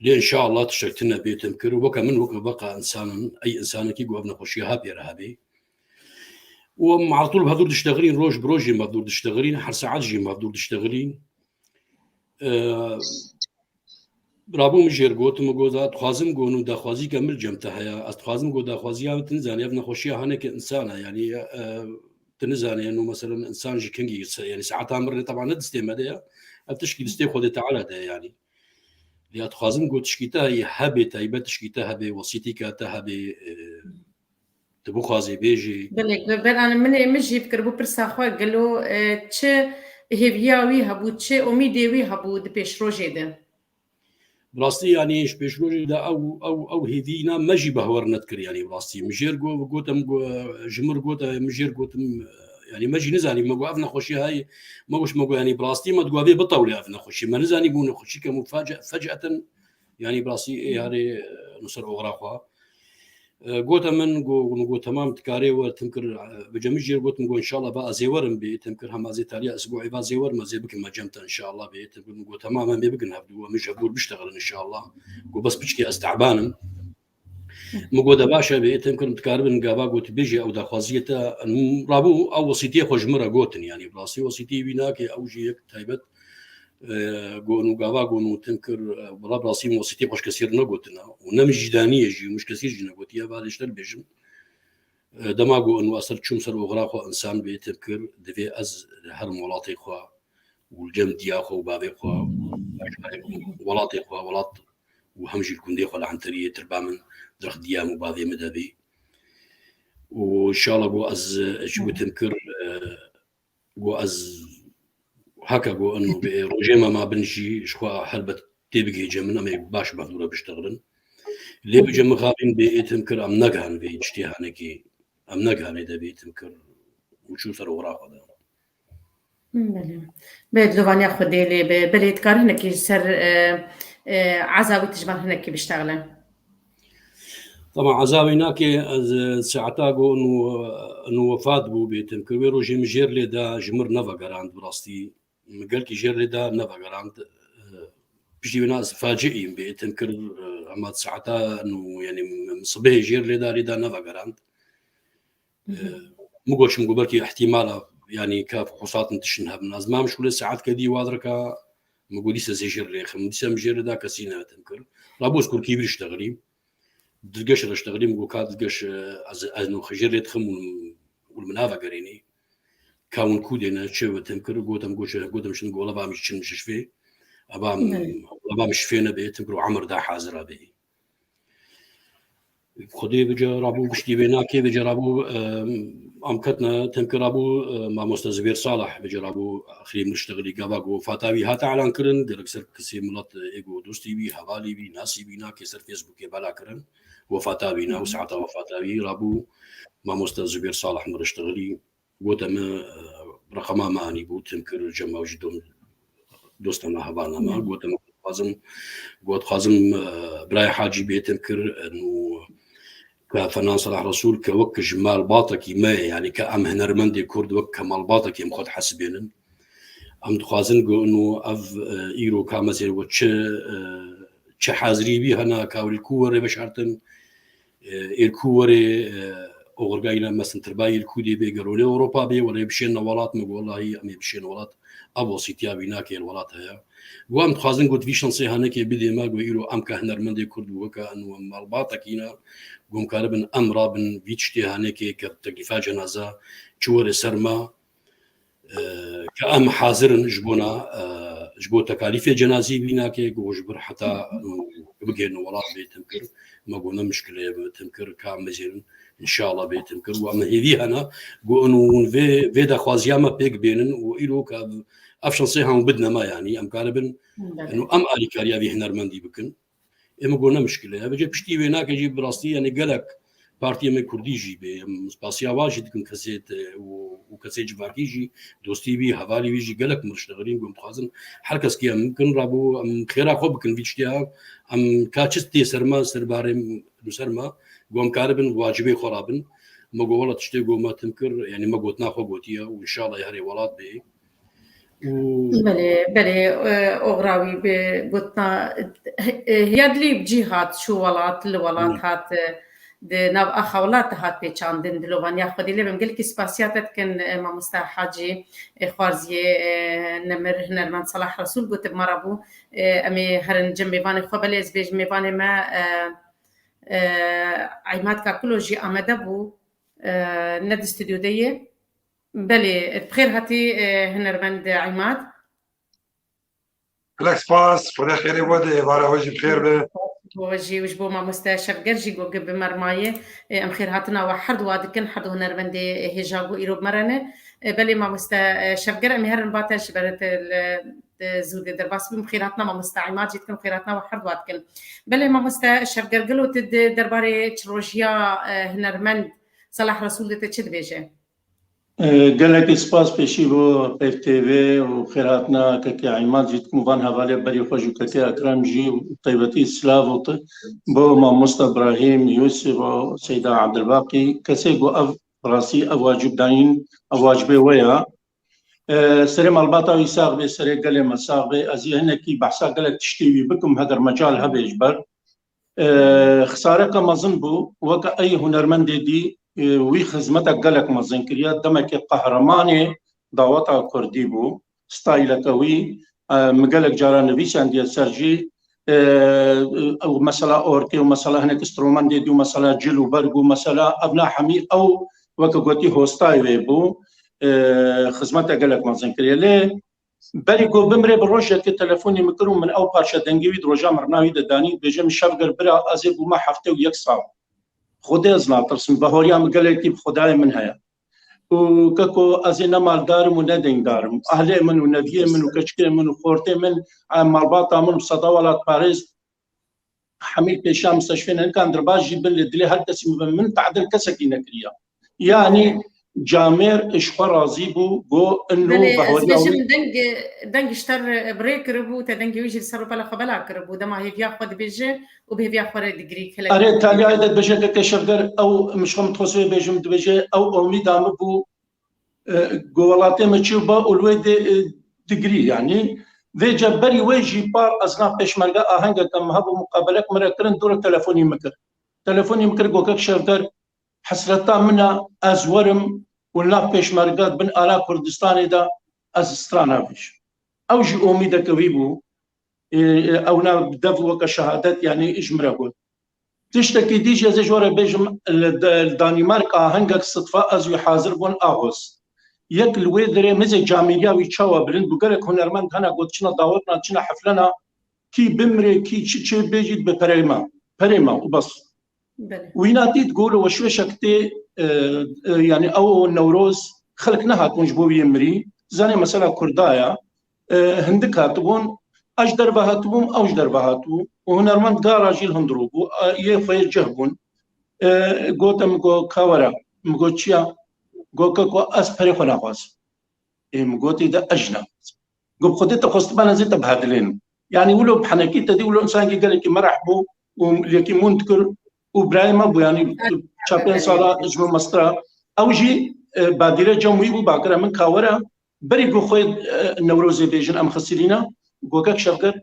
Lê înşallah tiştek tune bê têmkir. Weke min, weke veqa însan in, ey însanekî ku ev nexweşiya ha pê re hebê. Û em altul bi hevdûr diştexilîn, roj bi roj jî em hevdûr diştexilîn, her saet jî em hevdûr diştexilîn. E, Rabû min jêr got, min got, "Ez dixwazim got, nû daxwazî ke min cem te heye. Ez dixwazim got, daxwaziya min tu nizanî, ev nexweşiya haneke însan e, yanî, e, tu nizanî, nû meselen însan ji kengî se-, yanî saeta min rê teba ne distê me de ye. Ev tişkî distê Xwedê Teala de ye, yanî. Lê ez dixwazim got, tişkî te heye, hebê taybet, tişkî te hebê, wesîtîka te hebê, e, tu bixwazî bêjî." Belê, ber an min ê min jî fikir bû pirsa xwe, gelo, e, çi hêviya wî hebû, çi umîdê wî hebû di pêşrojê de? Bi rastî, yanî, ji pêşrojê de ew, ew, ew hêvîna me jî behwer nedikir, yanî, bi rastî. Min jêr got, gotim, go-, ji mir got, min jêr gotim, yanî, me jî nizanî, me got, ev nexweşî hay, me got, me got, yanî, bi rastî me digot, vê bitewle ev nexweşî. Me nizanî bû nexweşî ke mufece-, feceten, yanî, bi rastî ê harê, e, no ser oxira xwe. E, gote min, go-, go-, go, "Temam, dikarê wer tim kir." E, bi cemî jêr gotim, go, "Înşallah va ez ê werim bê tim kir, hema ez ê taliya esbuê va ez ê werim, ez ê bikim me cem te înşallah bê tim kir." Min go, "Temam, em ê bikin hevdû, em ê ji hevdû biştexilin înşallah." Go, "Bes piçkê ez teban im." Min go, "De baş e bê tim kir, dikaribin gava go tu bêjî ew daxwaziyê te." Rabû ew wesîtiyê xwe ji min re gotin, yanî bi rastî wesîtiyê wî nake, ew jî yek taybet, e, got, nû gava got, nû tim kir, e, bila bi rastî min wesîtiyê xwe ji kesî re negotina. Û ne min jî daniyê jî, min ji kesî jî negotiye, va lê ji te bêjim. E, dema got, nû ez ser çûm ser oxira xwe însan bê tim kir, divê ez herim welatê xwe û li cem diya xwe û bavê xwe, welatê xwe, welat û hem jî li gundê xwe li Enteriyê tirba min dirx diya min û bavê min de bê. Û înşallah got ez, e, ji got tim kir, e, got ez heke got eno bê, rojê me ma bin jî ji xwe helbet tê bigihîce min, em ê baş bi hevdû re biştexilin. Lê bi cem mixabîn bê ê tim kir, em negihan vê tiştê hanekê, em negihanê de bê tim kir û çû ser oxira xwe de. Belê. Belê, dilovaniya Xwedê lê be. Belê, dikar hinekî ser, e, e, eza wî tijman hinekî biştexile. Tamam, eza wî nake, ez, e, saeta go û, û wefat bû bê tim kir. Wê rojê min jêr lê da, ji mir nevegerand bi rastî. Min gelkî jêr lê da, nevegerand. E, piştî wê na ez faciîm bê tim kir, e, hema saeta nû, yanî min sibehê jêr lê da, lê da nevegerand. E, min got, çim got belkî ihtimala, yanî ka fihûsat in tiştin hebin. Ez mam şûlê saet kedî wadirka, min got dîse zê jêr lê xim. Dîse min jêr lê da, kesî netim kir. Rabû ez kurkî wî diştexilîm. Dilgeş re diştexilîm, min got ka Dilgeş, e, ez, ez nû xijêr lê dixim û, û min navegerênî. Ka hûn kû dêne, çi we tim kir, gotim, got, gotim şin, gola va min çin şişfê. Ava min, ava min şifê nebê, tim kir û emir da hazira bê. Xwedê vêca rabû, giştî vê nakê, vêca rabû, em, em ketine, temkê rabû, e, mamoste Zubêr Salih, vêca rabû axirî min diştexilî gava ku wefata wî hate elan kirin, gerek ser kesê milet, e, ê ku dostî wî, hevalî wî, nasî wî nakê ser Facebookê bela kirin. Wefata wî na, û saeta wefata wî rabû mamoste Zubêr Salih min diştexilî. Gote me, e, reqema me anî bû, tim kir, cem ew jî dom-, dosta me, hevala me. Gote me, dixwazim, got, dixwazim, e, birayê Hacî bê tim kir, e, nû ke Fenan Salah Resûl ke wek ji malbatekî me ye, yanî ke em hunermendê Kurd wek ke malbatekî em xwe dihesibênin. Em dixwazin ku nû ev, e, îro ka mezêr we çi, e, çi hazirî wî hene, ka wî li ku werê veşartin, e, êr ku werê, e, oxirgayî ne mesin tirbayî li ku dê bê, gero lê Ewropa bê, werê bişên ne welat, me got, wellahî, em ê bişên welat, ev wesîtiya wî nake, li welat heye. Got, em dixwazin got vî şansê hanekê bidê me, got, îro em ke hunermendê Kurd û weke eno em malbatekî ne, got, em karibin em rabin vî tiştê hanekê ke teklîfa cenaza çi were ser me, e, ke em hazir in ji bona, e, ji bo tekalîfê cenazî wî nake, ku ji bir heta, e, bigihêne welat bê tim kir, me got ne mişkile ye, bê tim kir, ka em mezêrin, înşallah bê tim kir. Û em hêvî hene, ku hûn vê, vê daxwaziya me pêk bênin û îro ke ev, ev şansê hûn bidine me, yanî em karibin, û em alîkariya vî hunermendî bikin. Ê min got ne mişkil e. Vêce piştî wê nake jî bi rastî, yanî gelek partiyê me kurdî jî bê. Em spasiya wan jî dikin kesê te û, û kesê civakî jî, dostî wî, hevalî wî jî gelek min riştexilîn, got em dixwazin her kes kê em bikin, rabû em xêra xwe bikin vî tiştê ya. Em ka çi tê ser me, ser barê li ser me, got em karibin wacibê xwe rabin. Me got wela tiştê got me tim kir, yanî me gotina xwe gotiye û înşallah herê welat bê. Û Belê, belê, e, oxira wî bi gotina, e, ya dilî bi cî hat, çû welat, li welat Hı. hat, e, di nav axa welat de hat pêçandin, dilovaniya Xwedê lê bim. Gelkî spasiya te dikin, e, mamoste Hacî, e, Xwarziyê, e, Nemir, hunermend Salah Resûl got bi me re bû, e, em ê herin cem mêvanê xwe, belê ez bêjim mêvanê me, e, e, Eymad Kakulo jî amade bû, e, ne di stûdyo de ye. Belê, bi xêr hatî, e, hunermend Eymad. Gelek spas, Xwedê xêrê we de, êvara we jî bi xêr be. Bo we jî û ji bo mamoste Şevger jî ku bi me re maye, e, em xêrhatina we herdu wa dikin, herdu hunermendê, e, hêja ku îro bi me re ne. E, belê mamoste, e, Şevger, em ê herin ba te ji ber te li, te zû dê derbas bim. Xêrhatina mamoste Eymad jî dikim, xêrhatina we herdu wa dikin. Belê mamoste Şevger, gelo tu di derbarê çirojiya, e, hunermend Salah Resûl de te çi dibêje? E, gelekî spas pêşî bo Peyv T V û xêrhatina kekê Eymad jî dikim û van hevalê berî xwe jî û kekê Ekrem jî û taybetî silav û ti-, bo mamosta Ibrahîm, Yûsif û Seyda Ebdilbaqî, kesê ku ev bi rastî ev wacib dayîn, ev wacibê we ya. E, serê malbata wî sax bê, serê gelê me sax bê. Ez ê hinekî behsa gelek tiştê wî bikim, heger mecal hebe ji ber. E, xisareke mezin bû, weke ey hunermendê dî, e, wî xizmetek gelek mezin kiriye. Demekê qehremanê daweta kurdî bû. Stayîleke wî, e, min gelek cara nivîsandiye ser jî, e, ew mesela orkê û mesela hinek stromendê dî û mesela cil û berg û mesela evna hemî ew weke gotî hostayê wê bû. E, xizmete gelek mezin kiriye. Lê berî ku bimrê bi rojekê telefonî min kir û min ew parça dengê wî di roja mirina wî de danî, dibêje min Şevger bira ez ê bûme heftê û yek sal. Xwedê ez natirsim, vehoriya min gelekî bi Xwedayê min heye. Û keko ez ê ne maldar im û ne dengdar im. Ahlê min û neviyê min û keçikê min û xortê min, e, malbata min û seda welatparêz hemî pêşiya misteşfê ne, nikan derbas jî bin, lê dilê her kesî min, min tadil kesekî nekiriya. Yanî camêr ji xwe razî bû, got, ino Belê, ez vehoriya wî. Bêjim deng, deng ji te re bi rê kiribû, te dengê wî jî li ser rûpela xwe bela kiribû. Dema hêviya xwe dibêje û bi hêviya xwe re digirî, gelek Erê, taliyayê de dibêje keke Şevger, ew min ji xwe min dixwest wê bêjim, dibêje, ew omîda min bû, e, ku welatê me çi ba û li wê dê, e, digirî, yanî. Vêca berî wê jî par ez nav pêşmerge ahengeke min hebû, muqabelek min re kirin, dûre telefonî min kir. Telefonî min kir, got kek Şevger, hesreta min e, ez werim û li nav pêşmerge di bin ala Kurdistanê de ez strana bêjim. Ew jî omîdeke wî bû. Ê, ê, ew na bi dev weke şehadet, yanî ji min re got. Tiştekî dî jî ez ê ji we re bêjim, li, li Danîmarka hengek sidfa ez wî hazir bûn axwist. Yek li wê derê mizê camêriya wî çawa bilind bû, gelek hunermend hene ku diçine dawetna, diçine heflena, kî bimrê, kî çi çê bêjî dibe perê me. Perê me û bes. Belê. Wîna dît ku li weşweşek tê, e, e, yanî ew Newroz xelk nehatbûn ji bo wî yê mirî. Zanê mesela Kurda ya, e, hindik hatibûn, ez ji derve hatibûm, ew ji derve hatibû. Û hunermend gara jî li hundirû bû, e, yê xwe yê cih bûn. E, gote min got, ka were, min got, çi ya? Got, keko ez perê xwe naxwazim. Ê, min gotî de ez jî naxwazim. Got, bi Xwedê te xwestibana ez ê te bihedilênim. Yanî wilo bi henekî te dî, wilo însankî gelekî mereh bû û yekî mûn dikir û birayê me bû, yanî çar pênc sala ji min mestir e. Ew jî, e, badîre cem wî bû, bakire min ka were, berî ku xwe, e, Newrozê bêjin em xisirîne, got kek Şevger,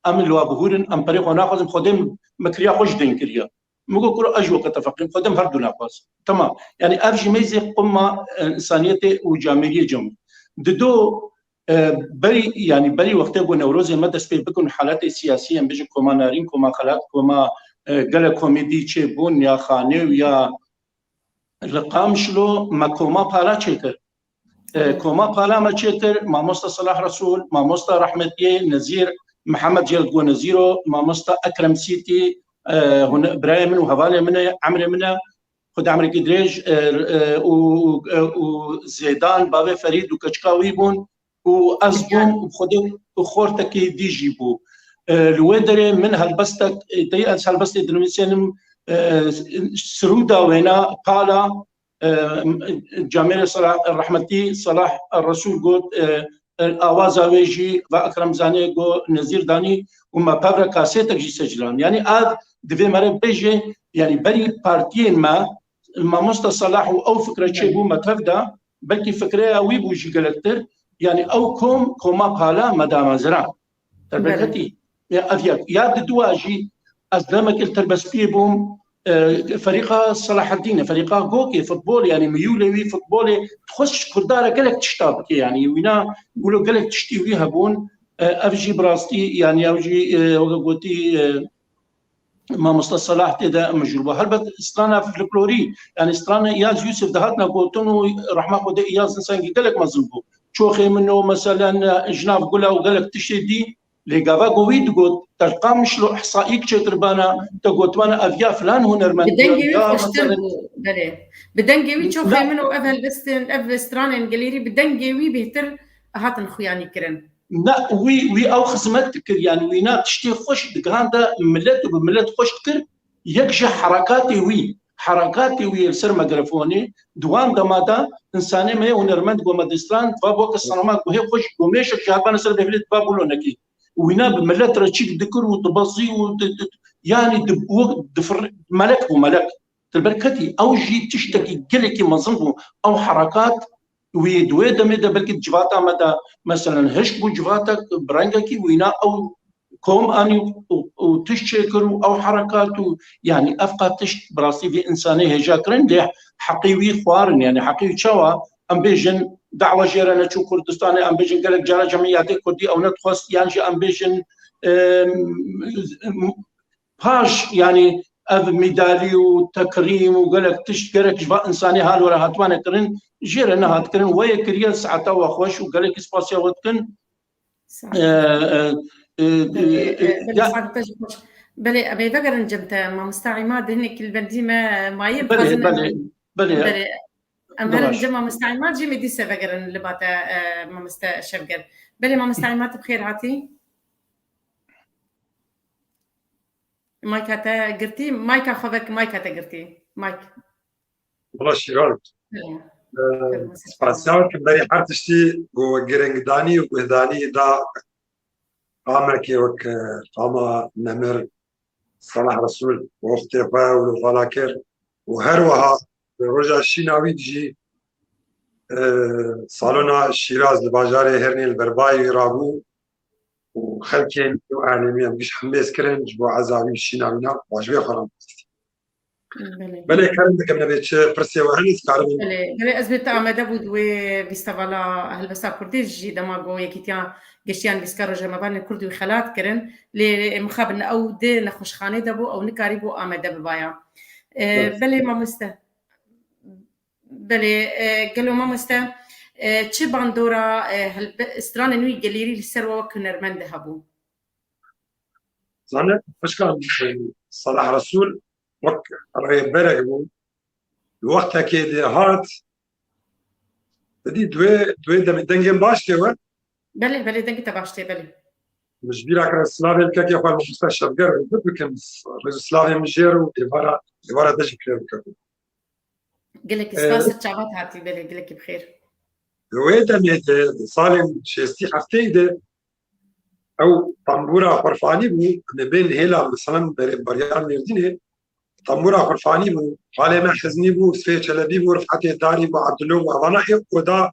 em li wa bihûrin, em perê xwe naxwazin, Xwedê min kiriya xwe ji dên kiriye. Min got, kuro, ez ji we qe te feqîr im, Xwedê min her du naxwaz. Temam. Yanî ev jî meyzê quma, e, însaniyetê û camêriyê cem. Dido, e, berî, yanî berî wextê ku Newrozê me dest pê bikin, haletê siyasî, em bêjin koma Narîn, koma Xelat, koma, e, gelek komî dî çêbûn, ya Xanê û ya li Qamişlo me koma para çêkir. E, koma para me çêkir, mamosta Salah Resûl, mamosta rehmetiyê Nezîr, Mihemed Cêl ku Nezîro, mamosta Ekrem Sîtî, e, hûn birayê min û hevalê min e, emrê min e, xwedê emrekî dirêj, e, e, û, e, û Zêdan, bavê Ferîd û keçika wî bûn û ez bûm û xwedê û xortekî dî jî bû. E, li wê derê min helbestek, e, tey ez helbestê dinivîsênim, e, sirûda wêna pala, e, camêrê Salah, rehmetî Salah Resûl got, e, e, awaza wê jî va Ekrem Zanê got, Nezîr Danî û me pevre kasêtek jî seclan. Yanî ev divê mere bêje, yanî berî partiyên me, Mamosta Salah û ew fikre çêbû me tev de, belkî fikreya wî bû jî gelektir, yanî ew kom, koma pala me da mezra. Te Belê. Derketî. Ya ev yek. Ya diduwa jî ez demekê li Terbespiyê bûm, e, ferîqa Selaheddînê, ferîqa Gokê, futbol, yanî miyûlê wî futbolê, dixwest ji Kurda re gelek tişta bike, yanî wîna wilo gelek tiştî wî hebûn, e, ev jî bi rastî, yanî ew jî, e, weke gotî, e, Mamosta Salah tê de mijûl bû. Helbet strana folklorî, yanî strana Îyaz Yûsif dihatine gotin û rehma Xwedê Îyaz insangî gelek mezin bû. Çoxê min o, meselen, ji nav gula û gelek tiştê dî, lê gava ku wî digot, te li Qamişlo ihsaîk çêkiribana, te gotibana ev ya filan hunermend Bi dengê wî ya, xweştir meselen, bû, belê. Bi dengê wî çoxê Na- min û ev helbestên, ev stranên gelêrî bi dengê wî bêhtir hatin xuyanî kirin. Ne, wî, wî ew xizmet dikir, yanî wîna tiştê xweş digihanda milet û bi milet xweş dikir. Yek ji herekatê wî, herekatê wî yê li ser megrefonê, di wan dema de insanê me yê hunermend ku me distran, va weke sinema guhê xweş, ku mêşek jî hatibana ser bêhvilê diba bulonekî. Wîna bi milet re çîk dikir û dibezî û di, di, yanî di, wek difir-, melek bû, melek. Dilber ketî, ew jî tiştekî gelekî mezin bû. Ew herekat wî di wê demê de belkî di civata me de, meselen, hişk bû civatek bi rengekî wîna ew kom anî û, û tişt çêkir û ew herekat û, yanî ev qat tişt bi rastî vê insanê hêja kirin, lê heqî wî xwarin, yanî heqî wî çawa? Em bêjin dawa jê re neçû Kurdistanê, em bêjin gelek cara cemiyetê Kurdî ew nedixwest, yan jî em bêjin, em, paş, yanî ev mîdalî û tekrîm û gelek tişt gerek ji va insanê hal were hatibane kirin, jê re nehat kirin. Wê yê kiriye saeta we xweş û gelekî spasiya we dikin. Sağ ol. Ee, e, e, Belê, e, e, belê, ya- saet te jî xweş. Belê, em ê vegerin cem te, mamosta Îmad, hinekî li bendî me mayî Belê, dixwazin em belê, belê. Belê, em herin Baş. cem mamosta Îmad, jî me dîse vegerin li ba te, e, mamoste Şevger. Belê, mamosta Îmad, tu bi xêr hatî. Mayka te girtî, mayka xwe vek, mayka te girtî. Mayk. Wala şîran. Ee, Spasiya wek berî her tiştî ku girîngdanî û guhdanî da qamekê wek, e, qama nemir Salah Resûl, wextê xwe û vala kir û her wiha roja şîna wî jî, e, salona Şîraz li bajarê Hernê li ber bayê wî rabû û xelkên û alemî em giş hembêz kirin ji bo eza wî şîna wîna, ji vê xwe re Belê. Belê, kerem dikim, nebê çi pirsê we hene, dikarim. Belê, belê, ez bê te amade bû di wê fîstevala helbesta Kurdî jî dema ku Yekîtiya Geştiya Nivîskar Rojnamevanên Kurd wî xelat kirin, lê mixabin ew di nexweşxanê de bû, ew nikarîbû amade bibaya. E, Rast. Belê mamoste. Belê, e, gelo mamoste, e, çi bandora, e, helbe-, stranên wî gelêrî li ser we wek hunermend de hebû? Zane, xwişka min, e, Salah Resûl wek rêberek bû. Li wextekê de hat, didî duê, duê demê dengên baş tê we. Belê, belê, dengê te baş tê, belê. Min ji bîra kir, ez silavê li kekê xwe Mamoste Şevger bikim, rêz û silavê min jê re û êvara, êvara te jî bi xêr bikim. Gelekî Ee, spas, ser çavat hatî, belê, gelekî bi xêr. Di wê demê de, di salên şêstî hefteyê de ew tembûra xurfanî bû, li bên hêla, meselan, berê-, beriya Mêrdînê, tembûra xurfanî bû, xalê me Hiznî bû, Sifê Çelebî bû, Rifetê Darî bû, Abdullo bû, evana ê oda,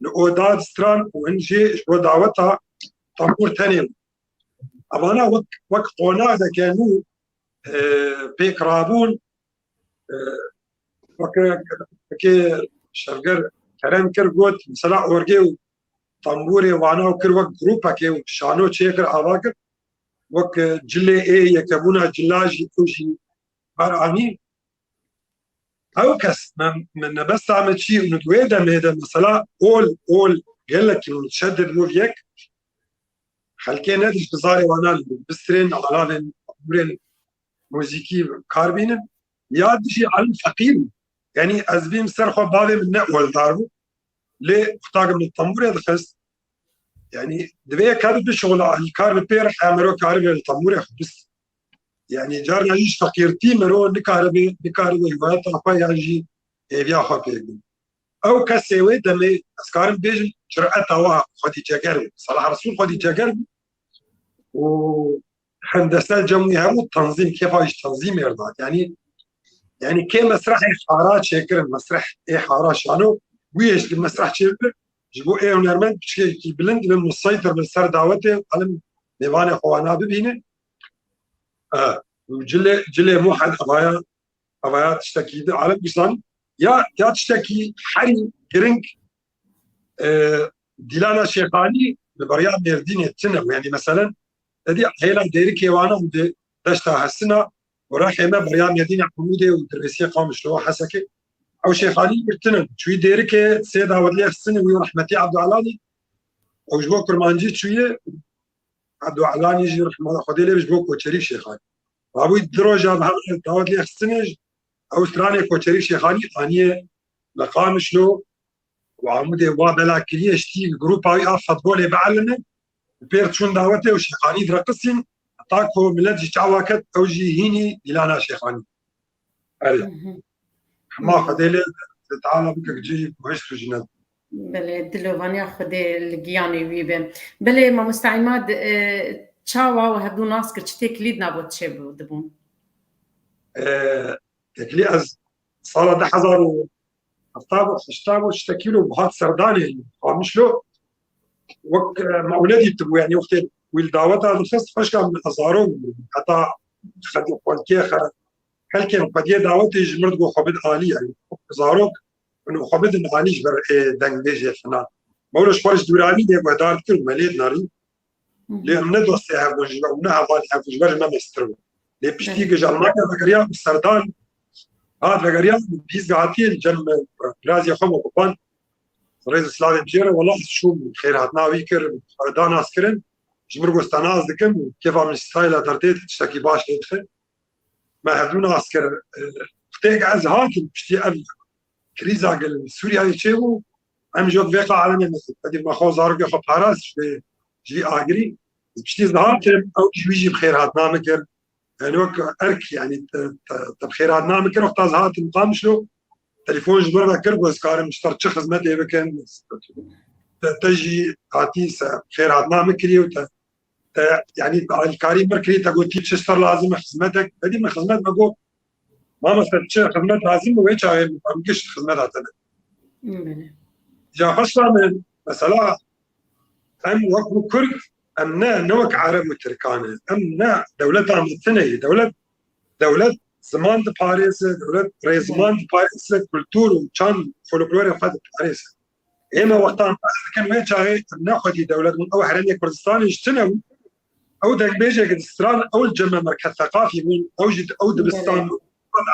li oda distran û hin jê ji bo daweta tembûr tenê bû. Evana wek, wek qonaxeke nû, e, pêk rabûn, e, weke, wekê Şevger kerem kir, got, mesela orgê û tembûrê wana û kir wek grûpekê û şano çêkir, ava kir, wek, e, cilê ê yekebûna cila jî ew jî ber anî. Ew kes me, me nebesta me çî û di wê demê de mesela ol, ol gelekî mutşeddid bû yek, xelkê ne dij bizarê wana li bistirên alavên tembûrên muzîkî kar bînin, ya dijî alim feqîr bû. Yanî ez bîm ser xwe bavê min ne oldar bû. Lê qutak min tembûrê dixist. Yani divê yek hebe bişixula alîkar bi pêr, he mero karibe li temûrê xwe bist. Yani carna jî ji feqîrtî mero nikaribe, nikaribe hîvayeta xwe yan jî hêviya xwe pê bî. Ew kesê wê demê, ez karim bêjim, cureta wa xwedî ceger bû. Salah Resûl xwedî ceger bû û hendese cem wî hebû, tenzîm, kêfa jî tenzîmê re dihat. Yani, yani kê mesrehê hara çêkirin, mesreh ê hara şano, wî yê ji mesreh çêbir, ji bo ê hunermend piçekî bilind bin, museytir bin ser dawetê, alim mêvanê xwe wana bibînin. E, û cilê, cilê Muhed evaya, evaya tiştekî di alim dîsan. Ya, ya tiştekî herî giring, e, Dîlana Şêxanî li beriya Mêrdînê tune bû. Yani meselen, te dî hêla Dêrikê wana û di deşta Hesina û rexê me beriya Mêrdînê, Amûdê û Dirbêsiyê, Qamişlo, Hesekê. Ew Şêxanî girtine. Çûyî Dêrikê sê dawet lê xistine wî û rehmetî Abdûelanî. Ew ji bo kurmancî çûye. Abdûelanî jî rehmeta Xwedê lê be ji bo koçerî Şêxanî. Rabûyî du roja bi hev re dawet lê xistine, ew stranê koçerî Şêxanî aniye li Qamişlo û Amûdê wa bela kiriye, ştî li grûpa wî a futbolê bielime, bi pêr çûn dawetê û Şêxanî direqisîn, heta ku milet jî çawa ket, ew jî hînî Dîlana Şêxanî. Erê. Hema Xwedê lê Teala bike cihê guhişt û jinet. Belê, dilovaniya Xwedê li giyanê wî be. Belê, mamoste Îmad, e, çawa we hevdû nas kir, çi têkilî di nava çê bû, dibûn? E, têkilî ez sala du hezar û hefta û heşta û şeş kîlo hat serdanê Qamişlo. Wek, e, me wile dîtibû, yani wextê wî li daweta dixist, xweşka min ez zarok bûm. Heta xelkê xelkê xe-, xelkên xwediyê dawetê ji mir digot xwe bid alî, yani zarok min û xwe bidin alî ji ber ê dengbêjê filan. Me wilo ji xwe ji dûranî lê guhdar dikir û me lê dinarî. Lê em ne dostê hev bûn ji ber, ne hevalê hev bûn, ji ber ji me mestir bûn. Lê piştî ku ji Almanya vegeriya û serdan hat vegeriya, bîst hatiye li cem birazê xwe me kupan. Rêz û slavên jê re, wela ez çûm xêrhatina wî kir, xwe re da nas kirin. Ji mir got, te nas dikim, kêfa min ji stayla te re tê, tiştekî baş lê dixe. Me hevdû nas kir. Wextê ku ez hatim, piştî ev krîza ku li Sûriyeyê çêbû, em jî wek vê qalemê me, hevdî me xwe zarokê xwe parast ji vê, ji vî agirî. Piştî ez hatim, ew jî wî jî bi xêr hatina min kir. Yani wek erk, yani te, te, te bi xêr hatina min kir, wexta ez hatim Qamişlo, telefon ji min re kir, got, ez karim ji te re çi xizmetê bikim? Te, te jî hatî se xêr hatina min kirî û te te, yani, alîkarî min kirî, te gotî çi ji te re lazim e, xizmetek, te dî min xizmet me got, mamoste, çi xizmet lazim e, wê çaxê em gişt xizmeta te ne. Belê. Ca xweşka min, mesela, em wek ku Kurd, em ne, ne wek Ereb û Tirkan e. Em ne, dewleta me tune ye. Dewlet, dewlet ziman diparêze, dewlet rêziman diparêze, kultur û çand, folklorê xwe diparêze. Ê me wextan behs dikin, wê çaxê em ne xwedî dewlet bûn. Ew herêmê Kurdistanê ji tune bû. Ew dengbêjek di stran, ew li cem me merkez seqafî bûn. Ew jî ew dibistan bû.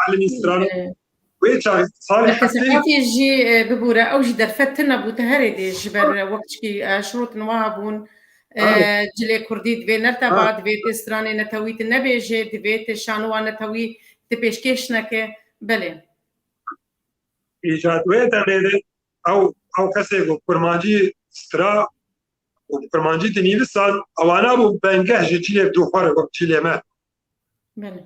Elimî stran. Wê çaxê salê Merkez heftê seqafî jî, e, bibûre, ew jî derfet tune bû, te herê dê ji ber, e, wek çikî, e, şirot niha bûn. E, cilê Kurdî divê nerteba, divê tê stranê netewî tu nebêjê, divê tê şanowa netewî tu pêşkêş neke. Belê. Îcat wê demê de ew, ew kesê ku kurmancî stira û bi kurmancî dinivîsan, ewana bû bengeh ji cîlê dû xwe re wek cîlê me. Belê.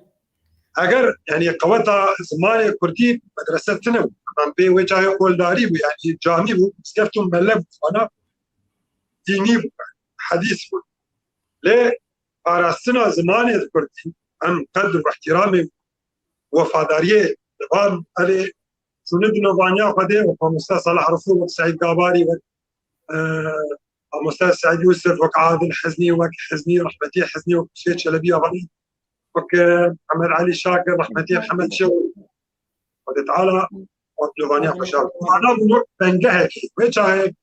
Eger, yani, qeweta zimanê kurdî medrese tune bû, em bê wê çaxê qoldarî bû, yani, camî bû, mizgeft û mele bû, wana dînî bû, hedîs bû. Lê parastina zimanê kurdî, em qedr û ihtiramê wefadariyê li van, erê, şûnê dinovaniya Xwedê, wek mamoste Salah Resûl, wek Seîd Gabarî, wek, e, mamoste Seîd Yûsif, wek Adil Hiznî, wek Hiznî, rehmetî Hiznî, wek Husê Çelebî, avanî, wek, e, Mihemed Elî Şakir, rehmetî Mihemed Şew. Xwedê Teala wek dinovaniya xwe şa. Ana bû wek bengehekî. Wê çaxê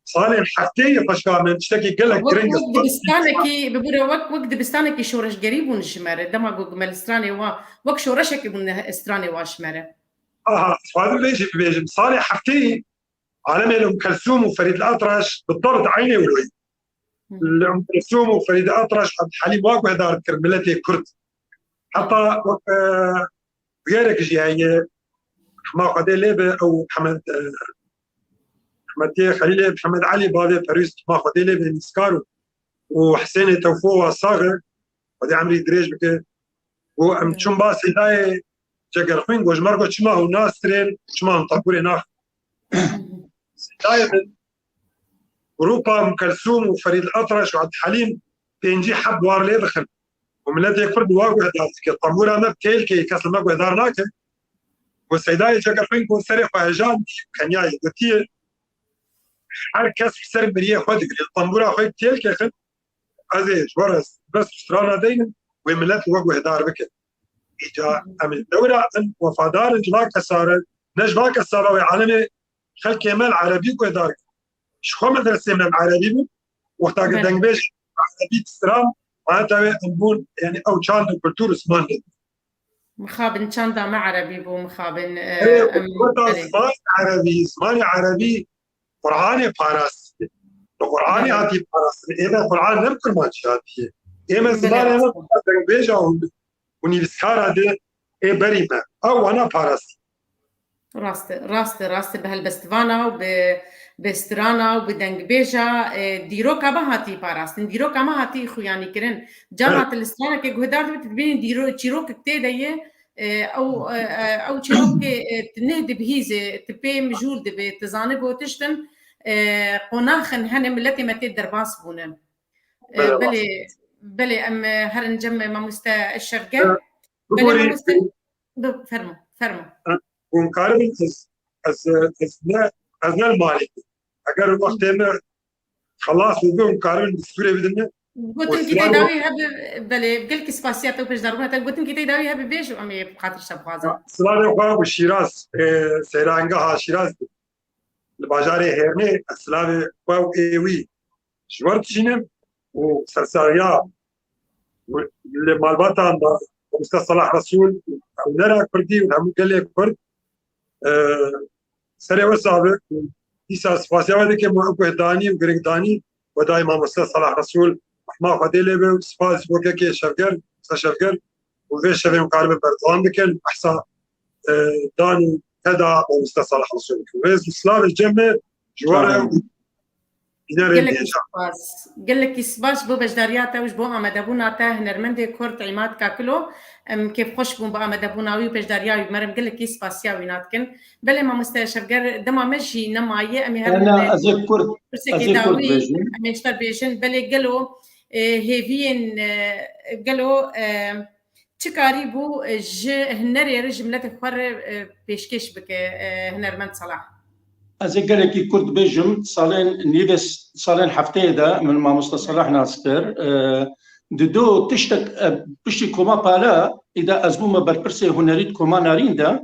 salên heftê yê xweşka min tiştekî gelek Wek, giring e. Wek dibistanekî, bibûre wek, wek dibistanekî şoreşgerî bûn ji me re. Dema ku me li stranê wa, wek şoreşekî bûn stranê wa ji me re. Aha, dixwazim vê jî bibêjim. Salê heftê yê alemê li Umm Kelsûm û Ferîd Etraş bi derd eynê wilo ye. Li Umm Kelsûm û Ferîd Etraş Ebdulhelîm wa guhdar dikir miletê Kurd. Heta wek, e, bûyerek jî heye, hema Xwedê lê be, ew Hemed, e, Hikmetiyê Xelîlê Mihemed Elî, bavê Perwîz, ma Xwedê lê bê, nivîskar û, û Hisênê Tewfo wa sax e, Xwedê emrî dirêj bike. Û em çûn ba Seydayê Cegerxwîn, got ji me re got, çima hûn nastirên, çima hûn tembûrê naxin? Seydayê min, grupa Umkelsûm û Ferîd Etraş û Ebdulhelîm pêncî heb war lê dixin. Û miletê Kurd wa guhdar dike. Tembûra me bi têlkeyê kes li me guhdar nake. Got Seydayê Cegerxwîn, got serê xwe hejand, keniyayê, gotiye, her kes bi ser miriyê xwe digire. Tembûra xwe bi têlkê xin, ez ê ji we re bes strana deynim, wê milet we guhdar bike. Îca em li dewra in, wefadar in ji va kesa re, ne ji va kesa re wê alemê xelkê me li erebî guhdar kin. Ji xwe medresê me li erebî bû, wexta ku Belê. dengbêj erebî distran, heta wê em bûn, yani ew çand û kultûr û ziman lê. Mixabin çanda me erebî bû, mixabin, e, Ê, em, weta belê. ziman erebî, zimanê erebî Qur'anê parastî. Bi Qur'anê Belê. hatî parastin. Ê me Qur'an ne bi Kurmancî hatiye. Ê me Belê, zimanê me rast e. dengbêja û, û nivîskara de ê berî me. Ew wana parastî. Rast e, rast e, rast e. Bi helbestvana û bi, bi strana û bi dengbêja, e, dîroka me hatî parastin. Dîroka me hatî xuyanî kirin. Carna Evet. tu li stranekê guhdar dibî, tu dibînî dîro-, çîrokek tê de ye, e, ew, e, e, ew çîrokê, e, tu neh dibihîzê, tu pê mijûl dibê, tu zani gotiştin, e, qonaxin hene miletê me tê derbas bûne. E, Belê, belê, rast. belê, em, e, herin cem me mamoste Şevger. Evet. Belê, Bigorî, mamoste, bi-, fermo, fermo. Hûn karibin ez, ez, ez ne, ez ne li malê bim. Eger wextê me xelas bû, hûn karibin destûrê bidin me. Gotin ki Û tey silav dawî hebe, belê, gelkî spasiya te û pêşdarbûna te. Gotin ki tey dawî hebe bêj û em ê bi xatir şe bixwazin. Silavê xwe û Şîraz, e, seyrangeha Şîraz li bajarê Hêrnê, ez silavê xwe û ê wî ji we re dişînim û sersaxiya li malbatan de Mamoste Salah Resûl, hunera Kurdî û hemû gelê Kurd, e, serê we sax be. Dîsa spasiya we dikim û ew guhdanî û girêkdanî we dayî Mamoste Salah Resûl, rehma Xwedê lê be, û spas ji bo kekê Şevger, Mamoste Şevger, û vê şevê hûn karibe berdewam bikin. Behsa, e, dan û teda Mamoste Salah Resûl dikim. Rêz û silavê cem me ji we re. Sağ olun. Gelekî spas. Gelekî spas ji bo beşdariya te û ji bo amadebûna te, hunermendê Kurd Îmad Kakilo. Em kêfxweş bûn bi amadebûna wî û beşdariya wî. Me re gelekî spasiya wî nadikin. Belê mamoste Şevger, dema me jî nemaye, em ê herin Ana, ez ê Kurd, pirsekê ez ê Kurd dawî, bêjim. Em ê ji te bêjin. Belê gelo, e, hêviyên, e, gelo, e, Çi karîbû, e, ji hunerê re, ji miletê xwe re, e, pêşkêş bike, e, hunermend Salah? Ez ê gelekî kurt bêjim, salên nîvê s-, salên hefteyê de min mamoste Salah nas kir. E, di do tiştek, e, piştî koma pala, îda ez bûme berpirsê hunerî di koma Narîn de, Hı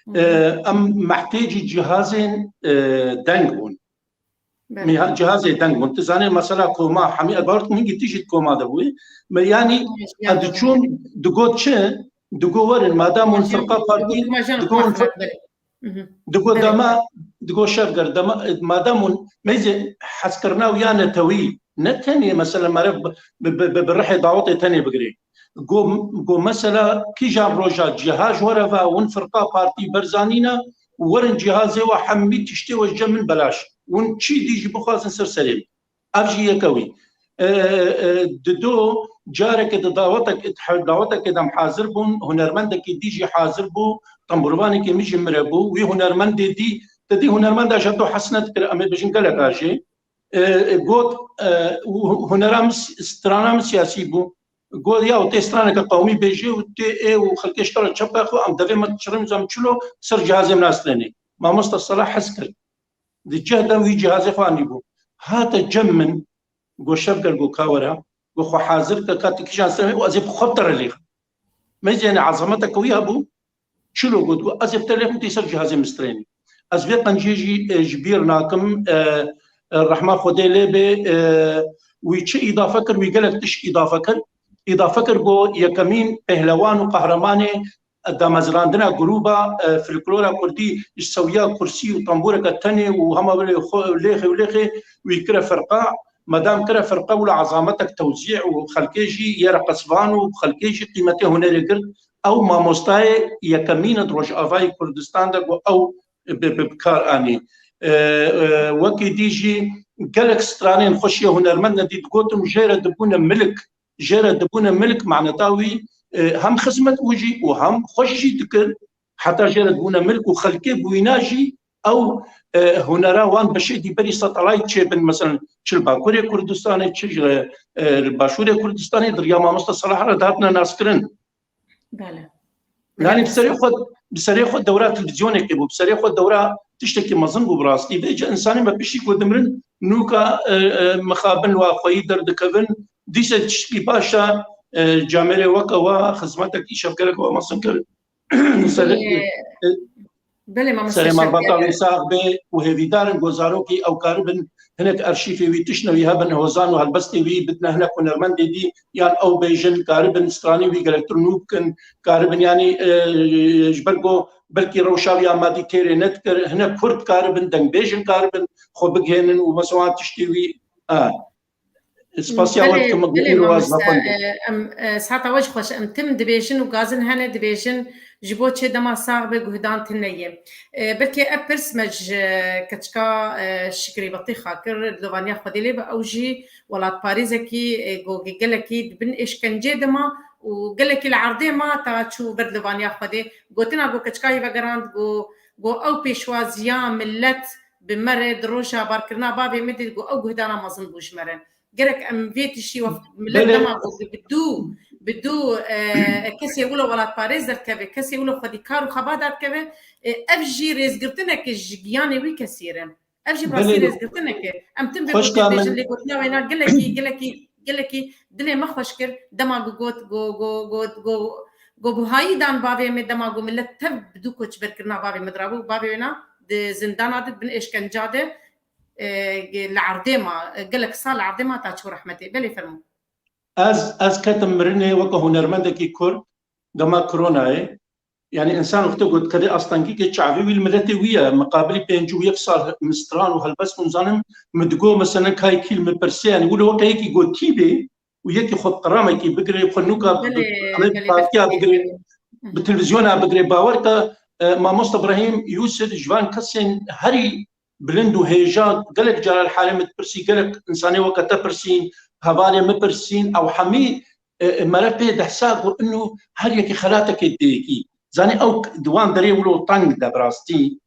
hı. e, em mehtêcî cihazên, e, deng bûn. Belê. Mîha-, cihazê deng bûn. Tu zanî mesela koma hemî, ez bawer dikim hingî tu jî di koma de bûyî. Me yanî, Yanî, ez diçûm, digot çi? Digot werin, madam hûn firqa partî, digot hûn fir-, digot dema, digot Şevger, dema, madam hûn meyzê hezkirina wî ya netewî, ne tenê mesela mere bi, bi, bi, bi rihê dawetê tenê bigirê. Go, go mesela kîjan roja cihaz ji we re ve hûn firqa partî berzanîne û werin cihazê we hemî tiştê we ji cem min belaş. Hûn çi dî jî bixwazin ser serê min. Ev jî yeke wî. E, e, di do careke di dawetek, dawetekê de em hazir bûn, hunermendekî dî jî hazir bû, tembûrvanekî min jî min re bû. Wî hunermendê dî, te dî hunermenda ji hev do hez nedikir, em ê bêjin gelek a jê. E, e, got, e, hu-, hunera min s-, strana min siyasî bû. Got, ya, û tê straneke qewmî bêjê û tê ê û xelkê ji te re çepe xwe, em devê me diçirin, em çilo ser cihazê min nastrênê. Mamoste Salah hez kir. Di cih de wî cihazê xwe anîbû. Hate cem min, got, Şevger, got, ka were, got, xwe hazir ke, ka tu kîjan stremê û ez ê bi xwe bi te re lêxim. Meyzê, yanî, ezameteke wî hebû, çilo got, got, ez ê bi te lêxim, tê ser cihazê min strênî. Ez vê qenciyê jî, e, ji bîr nakim, e, e, rehma Xwedê lê bê, e, wî çi îdafe kir, wî gelek tişt îdafe kir. Îdafe kir, got, yekemîn pehlewan û qehremanê damezrandina grûba, e, folklora kurdî ji sewiya kursî û tembûreke tenê û hema wê lêxê û lêxê wî kire firqa, madam kire firqa wila ezametek tewzî û xelkê jî yê reqesvan û xelkê jî qîmetê hunerê girt. Ew mamostayê yekemîn e di Rojavayê Kurdistan de ku ew bi, bi, bi kar anî. E, e, wekî dî jî gelek stranên xweşiye hunermend ne dî digotin jê re dibûne milk, jê re dibûne milk maneta wî, e, hem xizmet û jî û hem xweş jî dikir. Heta jê re dibûne milk û xelkê bûyîna jî ew, e, hunera wan beşê dî berî satelayt çêbin, meselen, çi li Bakurê Kurdistanê, çi ji, e, li Başûrê Kurdistanê di riya mamoste Salah re dihatine naskirin. Bele. Yanî bi serê xwe, bi serê xwe dewra televîzyonekê bû, bi serê xwe dewra tiştekî mezin bû bi rastî. Vêca insanê me piştî ku dimirin, nûka, e, e, mixabin wa xweyî derdikevin, dîse tiştekî baş e, e, camêrê weke wa, xizmetekî şevgerek wa mezin kir. Serê, Belê, e, belê, mamoste Serê malbata Şevket. Wî sax be û hêvîdar in ku zarokî ew karibin hinek arşîfê wî, tiştine wî hebin, hozan û helbestê wî bidine hinek hunermendê dî, yan ew bêjin, karibin stranî wî gelektir nû bikin, karibin, yanî, e, ji ber ku belkî rewşa wî ya madî têrê nedikir, hinek kurd karibin, dengbêjin karibin xwe bigihênin û mesela tiştê wî, e, spasiya we Belê, dikim, belê, îro ez mamoste, vexwendin. E, em, e, siheta we jî xweş. Em tim dibêjin û gazin hene dibêjin, ji bo çê dema sax be guhdan tune ye. E, belkê ev pirs me ji keçika, e, Şikrî Betîxa kir, dilovaniya Xwedê lê be, ew jî welatparêzekî, e, go ge-, gelekî di bin êşkencê de ma û gelekî li erdê ma ta çû ber dilovaniya Xwedê. Gotina go keçika yê vegerand, go, go ew pêşwaziya millet bi me re di roja barkirina bavê min de, go ew guhdana mezin bû ji me re. Gerek em vê tiştî wef-, millet Belê. Dema ku bi dû, bi dû, e, kesê wilo welatparêz derdikeve, kesê wilo xwedîkar û xebat derdikeve, e, ev jî rêzgirtineke ji giyanê wî kesî re. Ev jî bi rastî Belê. Rêzgirtineke. Em tim vê Xweşka gotiyê min. Dibêjin, lê gotina wê na gelekî, gelekî, gelekî dilê me xweş kir. Dema ku got, go, go, go, go, go buhayî dan bavê me, dema ku millet tev bi dû koçberkirina bavê me dirabû, bavê wê na di zindana de, bin êşkenca de, e, li erdê ma, e, gelek sal li erdê ma ta çû rehmetê. Belê fermo. Ez, ez ketim mirinê weke hunermendekî Kurd, dema koronayê. Yanî însan wextê got, qedê astengîkê çavê wî li miletê wî ye, miqabilî pêncî û yek sal min stran û helbest bûn zanim, min digot, meselen, kayekî li min pirsiye, yanî wilo weke yekî got tî bê û yekî xwe bi qeramekî bigire, xwe nûka bi, Belê, bi, belê, partiya belê, bigire, belê. Bi televîzyona bigire. Bawer ke, e, Mamoste Ibrahîm Yûsif ji van kesên herî bilind û hêja, gelek cara li halê min dipirsî, gelek însanê weke te pirsîn, hevalê min pirsîn, ew hemî, e, e, me re pê dehsa ku inu her yekî xelatekê didê yekî. Zanî ew di wan derê wilo teng de bi rastî.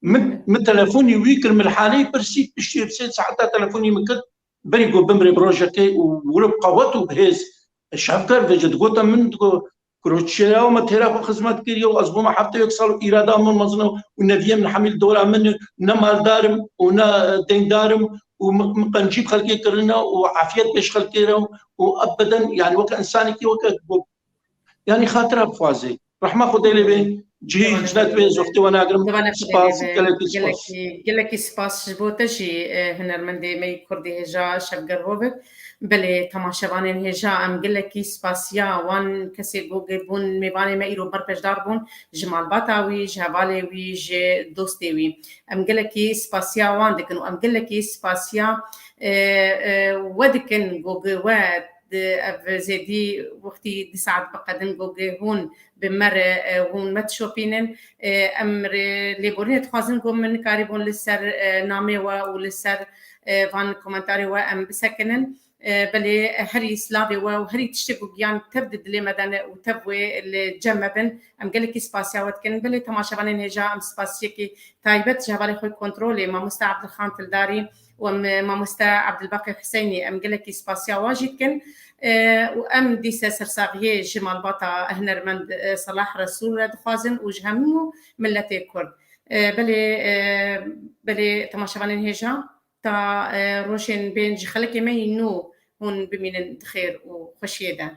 Min, min telefonî wî kir, min li halê pirsî, piştî sê saeta telefonî min kir, berî ku bimrê bi rojekê û wilo bi qewet û bi hêz, e, şevker vêce digote min, digot, Kuroçiya me têra xwe xizmet kiriye û ez bûme heftê yek sal û îrada min mezin e û neviyê min hemî li dora min e, ne maldar im û ne deyndar im û min, min qencî bi xelkê kirine û afiyet pêş xelkê re û ebeden, yanî weke însanekî, weke ku, yanî xatira bixwaze. Rehma Xwedê lê be, cihî Dewam cinet wê, edin. Zextê we nagirim. Dewam edin. Spas, Gelekî, gelekî spas. Gelekî spas ji bo te jî, e, hunermendê me yî Kurdî hêja Şevger Hovik. Belê, temaşevanên hêja, em gelekî spasiya wan kesê ku ge bûn mêvanê me îro berpeşdar bûn, ji malbata wî, ji hevalê wî, ji dostê wî. Em gelekî spasiya wan dikin û em gelekî spasiya, e, e, we dikin ku ge we di ev zêdî wextî du saet biqedin ku ge hûn bi me re, e, hûn me dişopînin. E, em re lêborînê dixwazin ku min nikarîbûn li ser, e, namê we û li ser, e, van komentarê we em bisekinin. E, belê herî silavê we û herî tiştê ku giyan tev di dilê me de ne û tev wê li cem me bin, em gelekî spasiya we dikin. Belê temaşevanên hêja, em spasiyekî taybet ji hevalê xwe kontrolê, mamoste Abdulxan Tildarî û em, e, mamoste Abdulbaqî Huseynî, em gelekî spasiya wan jî dikin. E, û em dîse sersaxiyê ji malbata hunermend, e, Salah Resûl re dixwazin û ji hemû miletê Kurd. E, belê, e, belê temaşevanên hêja, ta, e, rojên bên ji xelkê me yî nû hûn bimînin di xêr û xweşiyê de.